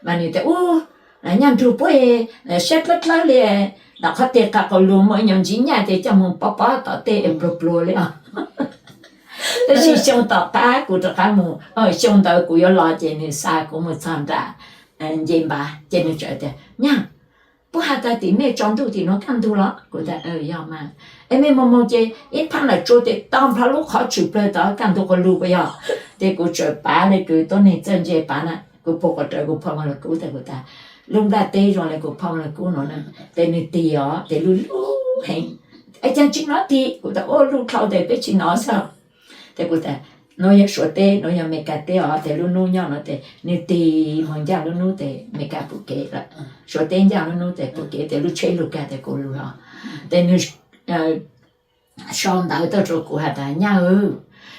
mas nws tias, Ub, nyaj nrug puab saib dlawb dlawb li, nram qhov teg qab qau lug muaj ib nyuag ntsiv nyaj tes coj mus pob pob tom tej pluag pluag li os. Tab sis xyoo tom qab kuv rov qab mus, xyoo ntawd kuv yuav los ces nws xa kuv mus txog nram nce npav ces nws txawm tias, Nyaj, puab has tas tim mej tsaus ntuj tim nuav kaj ntug los? Kuv tias, Yog mas. Es mej moog moog ces ib phaab lam tsua tes tau nplhov lub qhov tshwm plawg tod kaj ntug quas lug puas yog? Ces kuv txawm pav le kws tuab neeg txawj ntse pav na, kuv puag quas rawv kuv phau Vaj Lug Kub tas kuv tas, lub nplaj teb zoo le kuv phau Vaj Lug Kub nuav na. Tes nws tig os, tes lub lub heev. Es caag tsi nov tig? Kuv tas, Ua lub dlhau tes peb tsi nov xwb. Tes kuv tas, Nuav yog Suav teb, nuav yog Meskas teb os. Tes lub nub nyob nuav tes nws tig moog ncaaj lub nub tes Meskas pum kev lawm, Suav teb ncaaj lub nub tes pum kev, tes lub tsheb lug kag tes kuv lug los. Tes nws sau ntawv tuaj rau kuv has tas, Nyaj,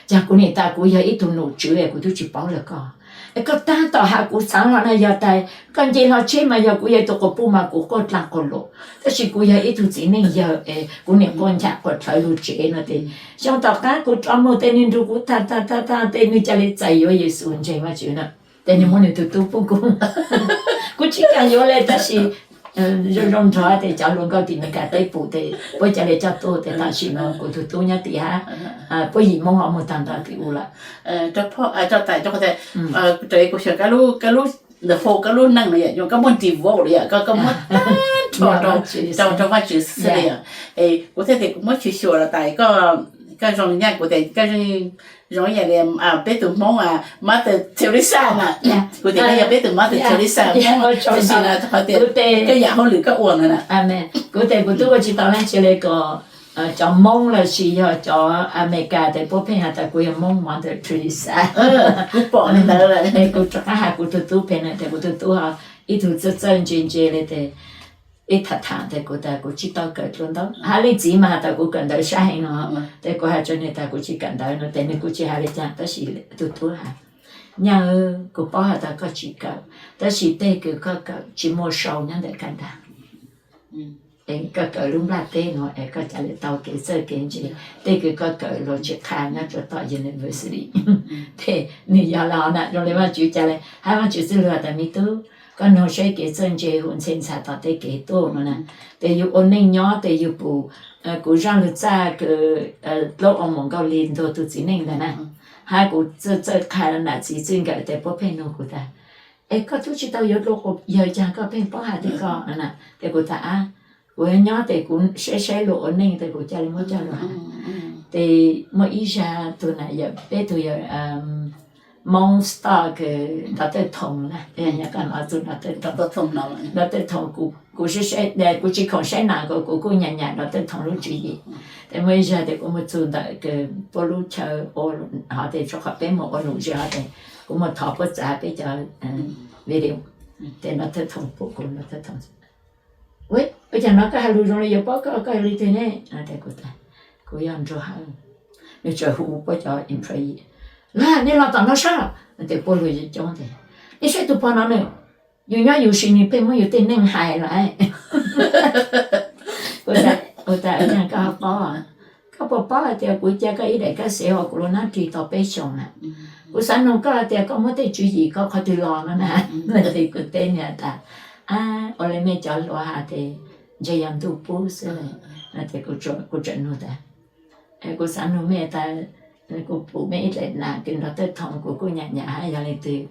caag kuv nim tas kuv yog ib tug nom tswv es kuv tub tsi paub le koj. Es koj taag tom has kuv xaav los na yog tas koj nce hlo tsheb mas yog kuv yog ib tug quas puj mas kuv quaj dlaag quas lug, tab sis kuv yog ib tug txiv neej yawg es kuv nim quaj nchaam quas dlhawv lug tsev no tes xyoo tom qaab kuv rov moog tes nws nrug kuv thaam thaam thaam thaam tes nws ca le txais yuav Yexus ntseeg Vajtswv na. Tes nws muab nws tug tub pub kuv. Kuv tsi kaam yuav le tab sis zoo zoo nrog tes cov hluas nkauj tim Meskas teb pum tes puab ca le coj tuaj tes tam sim no kuv tug tub nyob tim hab, puab yim Moob ho moog taag nrho tim u lawm. Rau tais rau qhov tias kuv xyuas koj lub, koj lub, ntawm hauv koj lub neej no yom, koj muaj devote yom, koj muab taag nrho rau Vajtswv xwb li yom. Es kuv thiaj tias kuv muab xyuas xyuas los tais koj zoo nyaj, kuv tias koj zoo ib yam li peb tug Hmoob Mother Teresa na. Kuv tias koj yog peb tug Mother Teresa Hmoob, tab sis no qhov tias koj yam hauj lwm koj ua no na. Kuv tes kuv tub ua tsis tau leej twg le kom cov Moob los sis yog cov Amelikas tes puab pheej has tas kuv yog Moob Mother Teresa. Kuv pom li ntawd lawm. Kuv rov qab has kuv tug tub pem na tes kuv tug tub ho ib tug txawj txawj ntse ntse le tes ib tham tham tes kuv tas kuv tsis tau kawm dlua ntawv. Hab leej txiv mas has tas kuv kawm ntawv sab heev no, tes kuv has rau nws tas kuv tsis kawm ntawv no tes nws kuj tsis has le caag tab sis tug tub has, Nyaj, kuv paub has tas koj tsis kawm, tab sis tej kws koj kawm tsis muaj sau nyob ntawm Kanadas. Es koj kawm lub nplaj teb nuav es koj ca le tau kev txawj kev ntse, tej kws koj kawm luag tsis qha nyob rua tom university. Tes nws yog le hov na, zoo le Vaajtswv ca le, hab Vaajtswv txwj lug has tas me tub, koj noog saib kev txawj ntse hu ntxhe ntxha tom tej kev tuaj no na. Tes yug ua neej nyob tes yug pum kuv zaaj lug txaj kws dlaub oo mus nkaus li ntuag tug txiv neej ntawd na, hab kuv txawj txawj qha nam txiv txij nkawm tes puab pheej nug kuv tas, es koj tub tsi tau yuav dlua, yog caag koj pheej paub has tej ko na? Tes kuv tas, kuv nyob tes kuv saib saib luag ua neej tes kuv ca le muab coj lug has. Tes muaj ib zag tug na yog peb tug yog Moob stock Doctor Thoo na, Doctor Thoo, kuv tsi khoom saib nam ko kuv kuj nyam nyam Doctor Thoo lub tswv yim. Tes muaj ib zag tes kuv mus txug ntawm puab lub chaw ua hov tes rua qhov peb mus ua num zes hov tes kuv mus thov puab txav peb cov video. Tes Doctor Thoo pum kuv, Doctor Thoo, ua caag no koj has lug zoo le yuav paub koj, koj yog leej twg ne? Kuv yog Nraug Hawj. Nws txawm hu puab cov employee, Lawm, nej los tom no sab. Tes puab luag coob tes, Nej saib tug pog no na, yus nyob yus sim nws pheej muab yus tej neej hais lawm. Kuv tas, Koj paub, koj puas paub hais tias kuv ca koj ib daim kab xev hov kuv lub nab rig tau peb xyoos na. Kuv xav nug koj tias koj muab tej tswv yim koj qhov twg los no na. Tes kuv teb nws has tas, Ua le mej cov hluas has tes ntshe yog ntuj pub xwb. Tes kuv txawm nug tas, Kuv xav nug mej tas, kuv pum mej ib daim nam kws Doctor Thoo kuv kuj nyam nyam hab yog leej twg?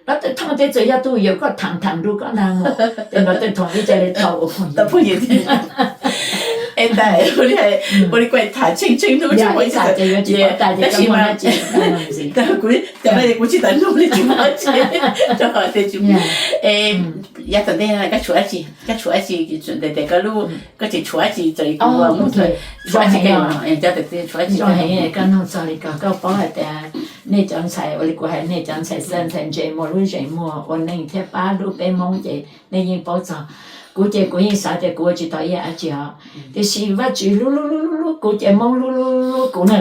Nrov tawg thooj tej txawm yog tus yawm koj tham tham nrug koj ntag, ces nrov tawg thooj ib ca li tau ua phooj ywg. Es ntawm ua li kuj tham tsheej tsheej hnub tsis muaj ib txhis, tab sis mas kuv tsis tau nug li tsis muaj tsis, rau qhov tias tsis muaj. Yav tom ntej koj tshuav dab tsi, koj tshuav dab tsi ntawm tias koj lub, koj tseem tshuav dab tsi txawm li kuv ua, tshuav dab tsi, tshuav dab tsi. Zoo heev koj nug txog li ko, koj paub hais tias nej cov ntxhais, ua li kuv hais, nej cov ntxhais xab ntxhais ntse muaj lub zeem muag ua neej thiab pab hlub peb Hmoob ces nej yeej paub txog. Kuv ces kuv yeej xav tias kuv ua tsis tau ib yam dab tsi os, tiam sis Vajtswv hlub hlub hlub hlub kuv ces Hmoob hlub hlub hlub kuv na.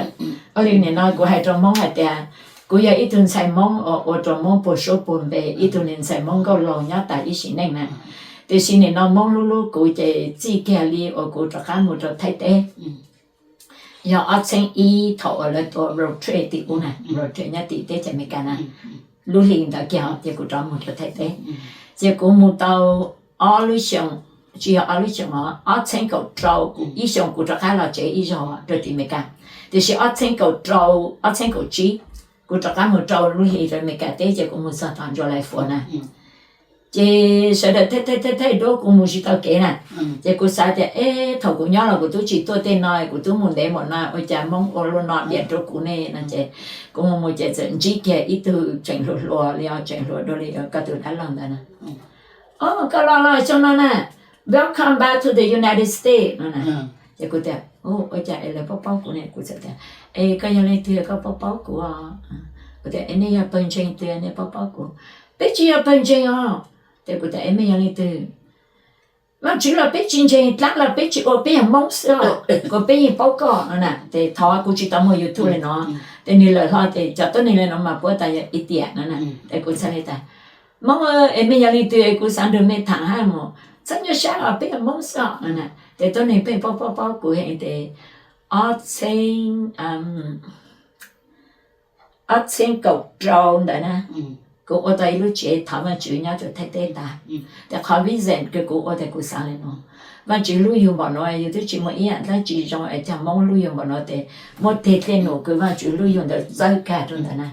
Ua li nim no kuv hais rau Hmoob hais tias kuv yog ib tug ntxhais Hmoob uas ua rau Hmoob puag suab puag npe, ib tug niag ntxhais Hmoob nkauj laug nyob tas ib sim neej na. Tiam sis nim no Hmoob hlub hlub kuv ces txij kiag li uas kuv rov qab mus rau Thaib teb, yog ob txheeb ib thaum uas lawv tua road trip tim ub na, road trip nyob tim teb chaws Amelikas na, lub hli ntawd kiag ces kuv rov mus rau Thaib teb. Ces kuv mus tau ob lub xyoo, tsis yog ob lub xyoo os, ob txheeb kaum rau, ib xyoo kuv rov qab los tsev ib zaug rau tim Amelikas. Tiam sis ob txheeb kaum rau, ob txheeb kaum tsib, kuv rov qab mus rau lub hli rau Amelikas teb ces kuv mus txog tom July Fourth na. Ces sawv daws thaij thaij thaij duab kuv mus tsis tau kev na. Ces kuv xav tias, eb, thaum kuv nyob los kuv twb tsis tuaj tej no, kuv twb mus ntev npaum no, ua cas Hmoob ua luaj no diam rau kuv ne no. Ces kuv mus mus ces txawm ntsib kiag ib tug tseem hluas hluas li os, tseem hluas dua li koj tus dab laug ntawd na. O, koj los los xyoo no na, welcome back to the United States no na. Ces kuv tias, ua cas es lawv paub paub kuv ne? Kuv txawm tias, es koj yog leej twg koj paub paub kuv os? Kuv tias, es nej yog pawg ntseeg twg nej paub paub kuv? Peb tsis yog pawg ntseeg os. Ces kuv tias, es mej yog leej twg? Vajtswv los peb tsis ntseeg, dlaab los peb tsis ua, peb yog Hmoob xwb os, kuas peb yeej paub koj no na. Ces thov, kuv tsis tau muaj YouTube li no. Ces nws lawm hlo ces cov tuab neeg li no mas puab tas yog idiot no na. Ces kuv txhais li tas, Hmoob, es mej yog leej twg es kuv xav nrug mej thaam hab mog, txhob nyuaj sab os, peb yog Hmoob xwb os no na. Ces tuab neeg pheej paub paub paub kuv heev. Ces ob txheeb ob txheeb kaum rau ntawd na, kuv ua tau ib lub tsev thov Vajtswv nyob rau Thaib teb tas. Ces qhov reason kws kuv ua tas kuv xav li no, Vajtswv hlub yug npaum nuav, yug twb tsis muaj ib yaam dlaab tsi zoo es cog Moob hlub yug npaum nuav tes muab teg dlej num kws Vajtswv hlub yug ntawd txawb kag rau ntawd na.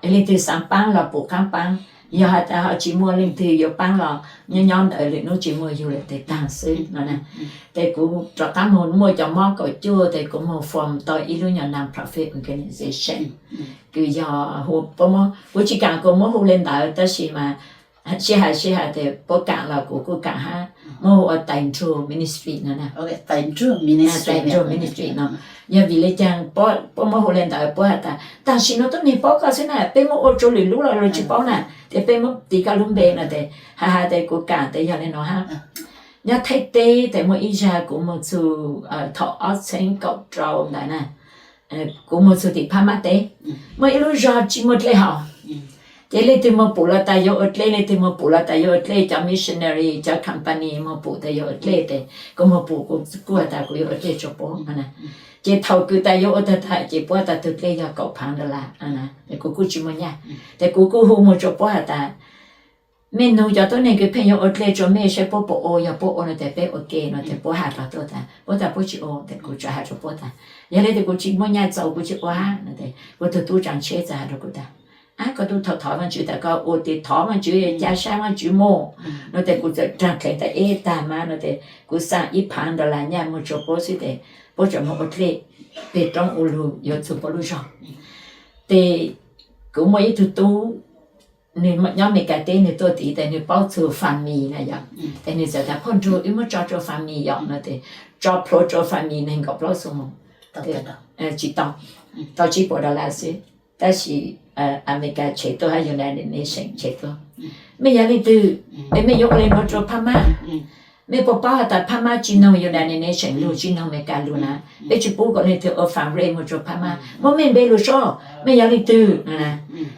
Es leej twg xaav paab los pum qaab paab, yog has tas ho tsis muaj leej twg yuav paab los nyob nyob ntawd lwm nub tsis muaj yug lawm tes taag xwb no na. Tes kuv rov qaab moog muaj cov mob kaum cuaj tes kuv moog form tau ib lub nyuas non-profit organization kws yog, kuv tsis kaam kuv muab hu le ntawd tab sis mas sib has sib has tes puab kaam los kuv kuj kaam hab, muab hu ua Tais Nrug Ministry no na. Tais Nrug Ministry no. Yog vim le caag puab muab hu le ntawd? Puab has tas tam sim no tuab neeg paub koj xwb na, peb muab ua rua lwm lub los luag tsis paub na, tes peb muab tis koj lub npe no tes has has tes kuv kaam tes yog le nuav hab. Nyob Thaib teb tes muaj ib zag kuv moog txug thaum ob txheeb kaum rau ntawd na, kuv moog txug tim Phab Mab teb, muaj ib lub zog tsis muaj dlej haus. Ces leej twg moog pum los tas yuav ua dlej, leej twg moog pum los tas yuav ua dlej, cov missionary cov company moog pum tas yuav ua dlej tes kuv moog pum kuv kuj has tas kuv yuav ua dlej rua puab. Ces thaum kws tas yuav ua tag tag ces puab tas tug dlej yog kaum phaav dollar, kuv kuj tsis muaj nyaj. Tes kuv kuj hu moog rua puab has tas mej nug cov tuab neeg kws pheej yuav ua dlej rua mej saib puab puas ua, yog puab ua no tes peb ua ke no tes puab has rua tuab tas, puab tas puab tsis ua tes kuv tsuas has rua puab tas yog le tes kuv tsis muaj nyaj txaus kuv tsis ua hab no tes kuv tug tub tsaa tsheb txawm has rua kuv tas ab koj tub thov thov Vaajtswv tas koj ua tes thov Vaajtswv ca sab Vaajtswv moog no tes kuv txawm raag dleev tas eb tag mas no tes kuv xaa ib phaav dollar nyaj moog rua puab xwb tes puab tsuas moog ua dlej peg roob ua lug yuav txug puab lub zog. Tes kuv muaj ib tug tub, nwg nyob Meskas teb nwg tuaj tid tes nwg paub txug family na yom, tes nwg txawm tas phauj nrug wb muab tso rua family yom no tes tso plhuav rua family neeg nkaum plaub xuab moos. Tsis tau, tau tsib puas dollar xwb, tab sis Amelikas tshev tuaj hab United Nations tshev tuaj. Mej yog leej twg es mej yuav ua le nuav rua Phab Mab? Mej puas paub has tas Phab Mab tsis noog United Nations lug, tsis noog Amelikas lug na, peb tsis pub kom leej twg ua fundraise moog rua Phab Mab. Muab mej npe lug soj, mej yog leej twg?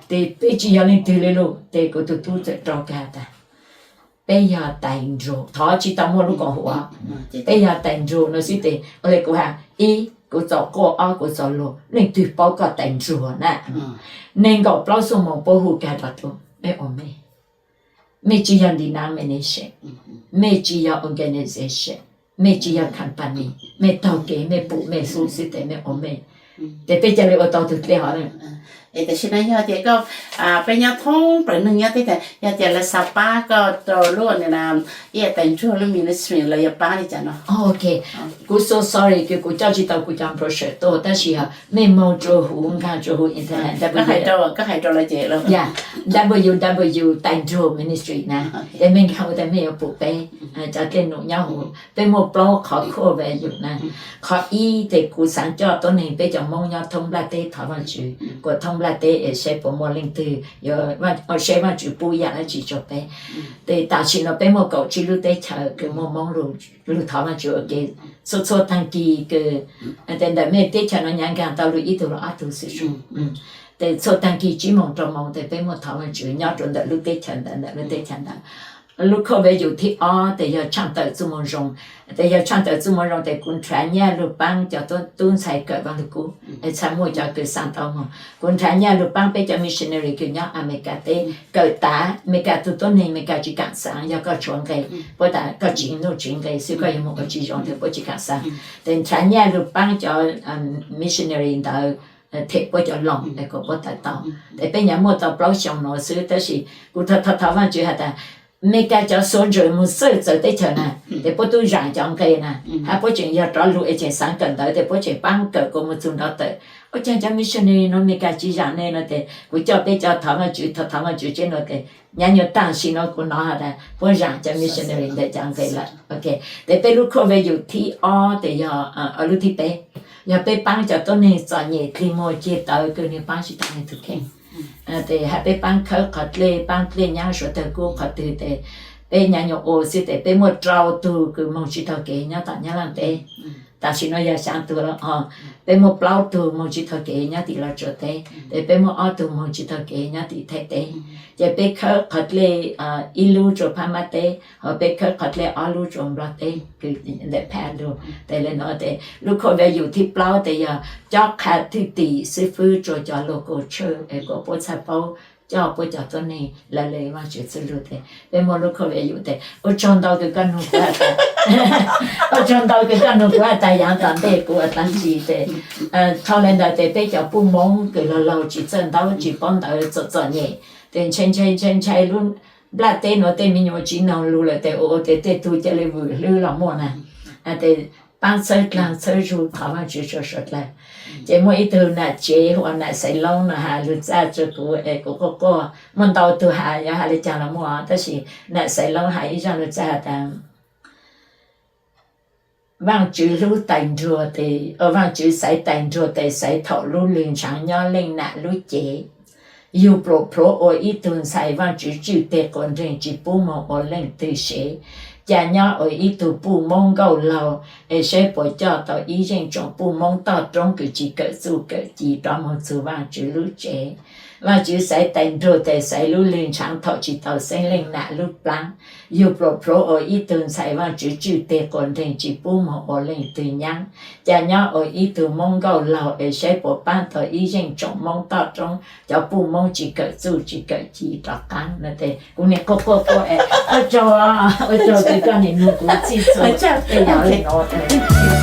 Tes peb tsis yog leej twg le lug tes kuv tug tub txawm rau kag tas peb yog Tais Nrug, thov tsis tau muaj lub koom haum, peb yog Tais Nrug no xwb tes ua le kuv has ib kuv txaus quaj ob kuv txaus lug, leej twg paub koj Tais Nrug na? Neeg nkaum plaub xuab moos puab hu kag rua tuab, mej ua mej. Mej tsis yog denomination, mej tsis yog organization, mej tsis yog company, mej taug kev mej pum mej xub xwb tes mej ua mej. Tes peb ca le ua tau tug dlej hov? Es tam sim no yog tias koj, peb nyob thoob plaws neeg nyob teb chaws, yog tias lawv xav pab koj rau lub ib yam tais nruag lub ministry los yuav pab li cas no? Ok, kuv so sorry kws kuv coj tsis tau kuv cov brochure tuaj, tab sis mej moog rua huv, nkaag rua huv internet, koj hais rau lawv ces, ya, W W W tais nruag ministry na, ces mej nkaag huv tes mej yuav pum peb cov dlej num nyob huv. Peb muaj plaub qhov core value na. Qhov ib tes kuv xaav coj tuab neeg peb cov Moob nyob thoob nplaj teb thov Vaajtswv, kuas thoob nplaj teb es saib puas muaj leej twg yuav, saib Vaajtswv pub yaam dlaab tsi rua peb. Tes tam sim no peb muaj kaum tsib lub teb chaws kws muaj Moob lug thov Vaajtswv ua ke txhua txhua taag kis kws, tes ntawm mej teb chaws no nyav nkaag tau lug ib tug los ob tug xwb. Tes txhua taag kis tsib moos rau moos tes peb muaj thov Vaajtswv nyob rua ntawm lub teb chaws ntawd, ntawm lub teb chaws ntawd. Lub core value thib ob tes yog tshaaj tawm txuj moo zoo. Tes yog tshaaj tawm txuj moo zoo tes kuv nrhav nyaj lug paab cov tub ntxhais kawm Vaaj Lug Kub, es txhaj muaj cov kws xaa tau moog. Kuv nrhav nyaj lug paab peb cov missionary kws nyob Amelikas teb kawm tav. Amelikas tug tuab neeg Amelikas tsis kaam xaav, yog koj tshuav nqe, puab tas koj tsiv nuj tsiv nqe xwb, koj yuav moog ua tsi zoo tes puab tsis kaam xaav. Tes nrhav nyaj lug paab cov missionary ntawd them puab cov loos es kom puab tawm tau. Tes peb nyav muaj tau plaub xyoo nuav xwb, tab sis kuv thov thov Vaajtswv has tas Amelikas cov soldier moog txawj txawv teb chaws na, tes puab tub zaam cov nqe na, hab puab tseem yog rov lug es tseem xaav kawm ntawv tes puab tseem paab kawm kuas moog txug nrov tawm. Ua caag cov missionary nuav Amelikas tsis zaam ne no tes kuv coj peb cov thov Vaajtswv, thov thov Vaajtswv tseb nuav tes nyav nyuas taag sim nuav kuv nov has tas puab zaam cov missionary ntawm cov nqe lawm. Tes peb lub core value thib ob tes yog, lub thib peb, yog peb paab cov tuab neeg txom nyem dlig muag ceg tawv kws nwg paab tsis tau nwg tug kheej. Tes hab peb paab khawb qhov dlej, paab dlej nyaab suav tawg kub qhov twg tes peb nyav nyuas ua xwb tes peb muaj rau tug kws moog tsis taug kev nyob tom Nyab Laaj teb. Tam sim no yog xyaa tug, peb muaj plaub tug moog tsis taug kev nyob tim Los Tsuas teb, tes peb muaj ob tug moog tsis taug kev nyob tim Thaib teb. Ces peb khawb qhov dlej ib lub rua Phab Mab teb, ho peb khawb qhov dlej ob lub rua Nplog teb, kws ntawm Phab lug. Tes le nuav tes lub core value thib plaub tes yog cob qha thwj tim xib fwb rua cov local church es kom puab txhaj paub coj puab cov tuab neeg lawv le Vaajtswv txuj lug tes peb muaj lub core value tes ua tsaug ntau kws koj nug kuv has tas, ua tsaug ntau kws koj nug kuv has tas yaav tom ntej kuv ua dlaab tsi tes, dhau le ntawd tes peb cov puj Moob kws laug laug tsis txawj ntaub tsis paub ntawv txom txom nyem, tes ntshai ntshai ntshai ntshai lub nplaj teb nuav tej me nyuam tsiv noog lug lawm tes ua ua tes tej tug ca le vwm hlwb los muaj na. Tes paab txhawb dlaag txhawb zug thov Vaajtswv rua suav dlawg. Ces muaj ib tug nam tsev hu ua nam Xaiv Loob no has lug txaj rua kuv es kuv quaj quaj, muaj ntau tug has yog has le caag los muaj, tab sis nam Xaiv Loob has ib zaaj lug txaj has tas Vaajtswv hlub tais nruag tes, Vaajtswv xaiv tais nruag tes xaiv thaum lub lwg ntshav nyob leej nam lub cev. Yug pluam plhuav ua ib tug ntxhais Vaajtswv tswj teg quas nreeg tsis pub moog ua leej twg sev. Ca nyob ua ib tug puj Moob nkauj laug es saib puas coj tau ib zeej tsoom puj Moob toj roob kws tsis kawm txuj kawm ci rov moog txug Vaajtswv lub tsev. Vaajtswv xaiv tais nruag tes xaiv lub lwg ntshav thaum tsis tau xeeb leej nam lub plaab. Yug pluam plhuav ua ib tug ntxhais Vaajtswv tswj teg quas nreeg tsis pub moog ua leej twg nyaab. Ca nyob ua ib tug Moob nkauj laug es saib puas paab tau ib zeej tsoom Moob toj roob, cov puj Moob tsis kawm txuj tsis kawm ci rov qaab no tes kuv nim quaj quaj quaj es ua tsaug, ua tsaug kws koj nim nug kuv txhij txhua tej yam le nuav.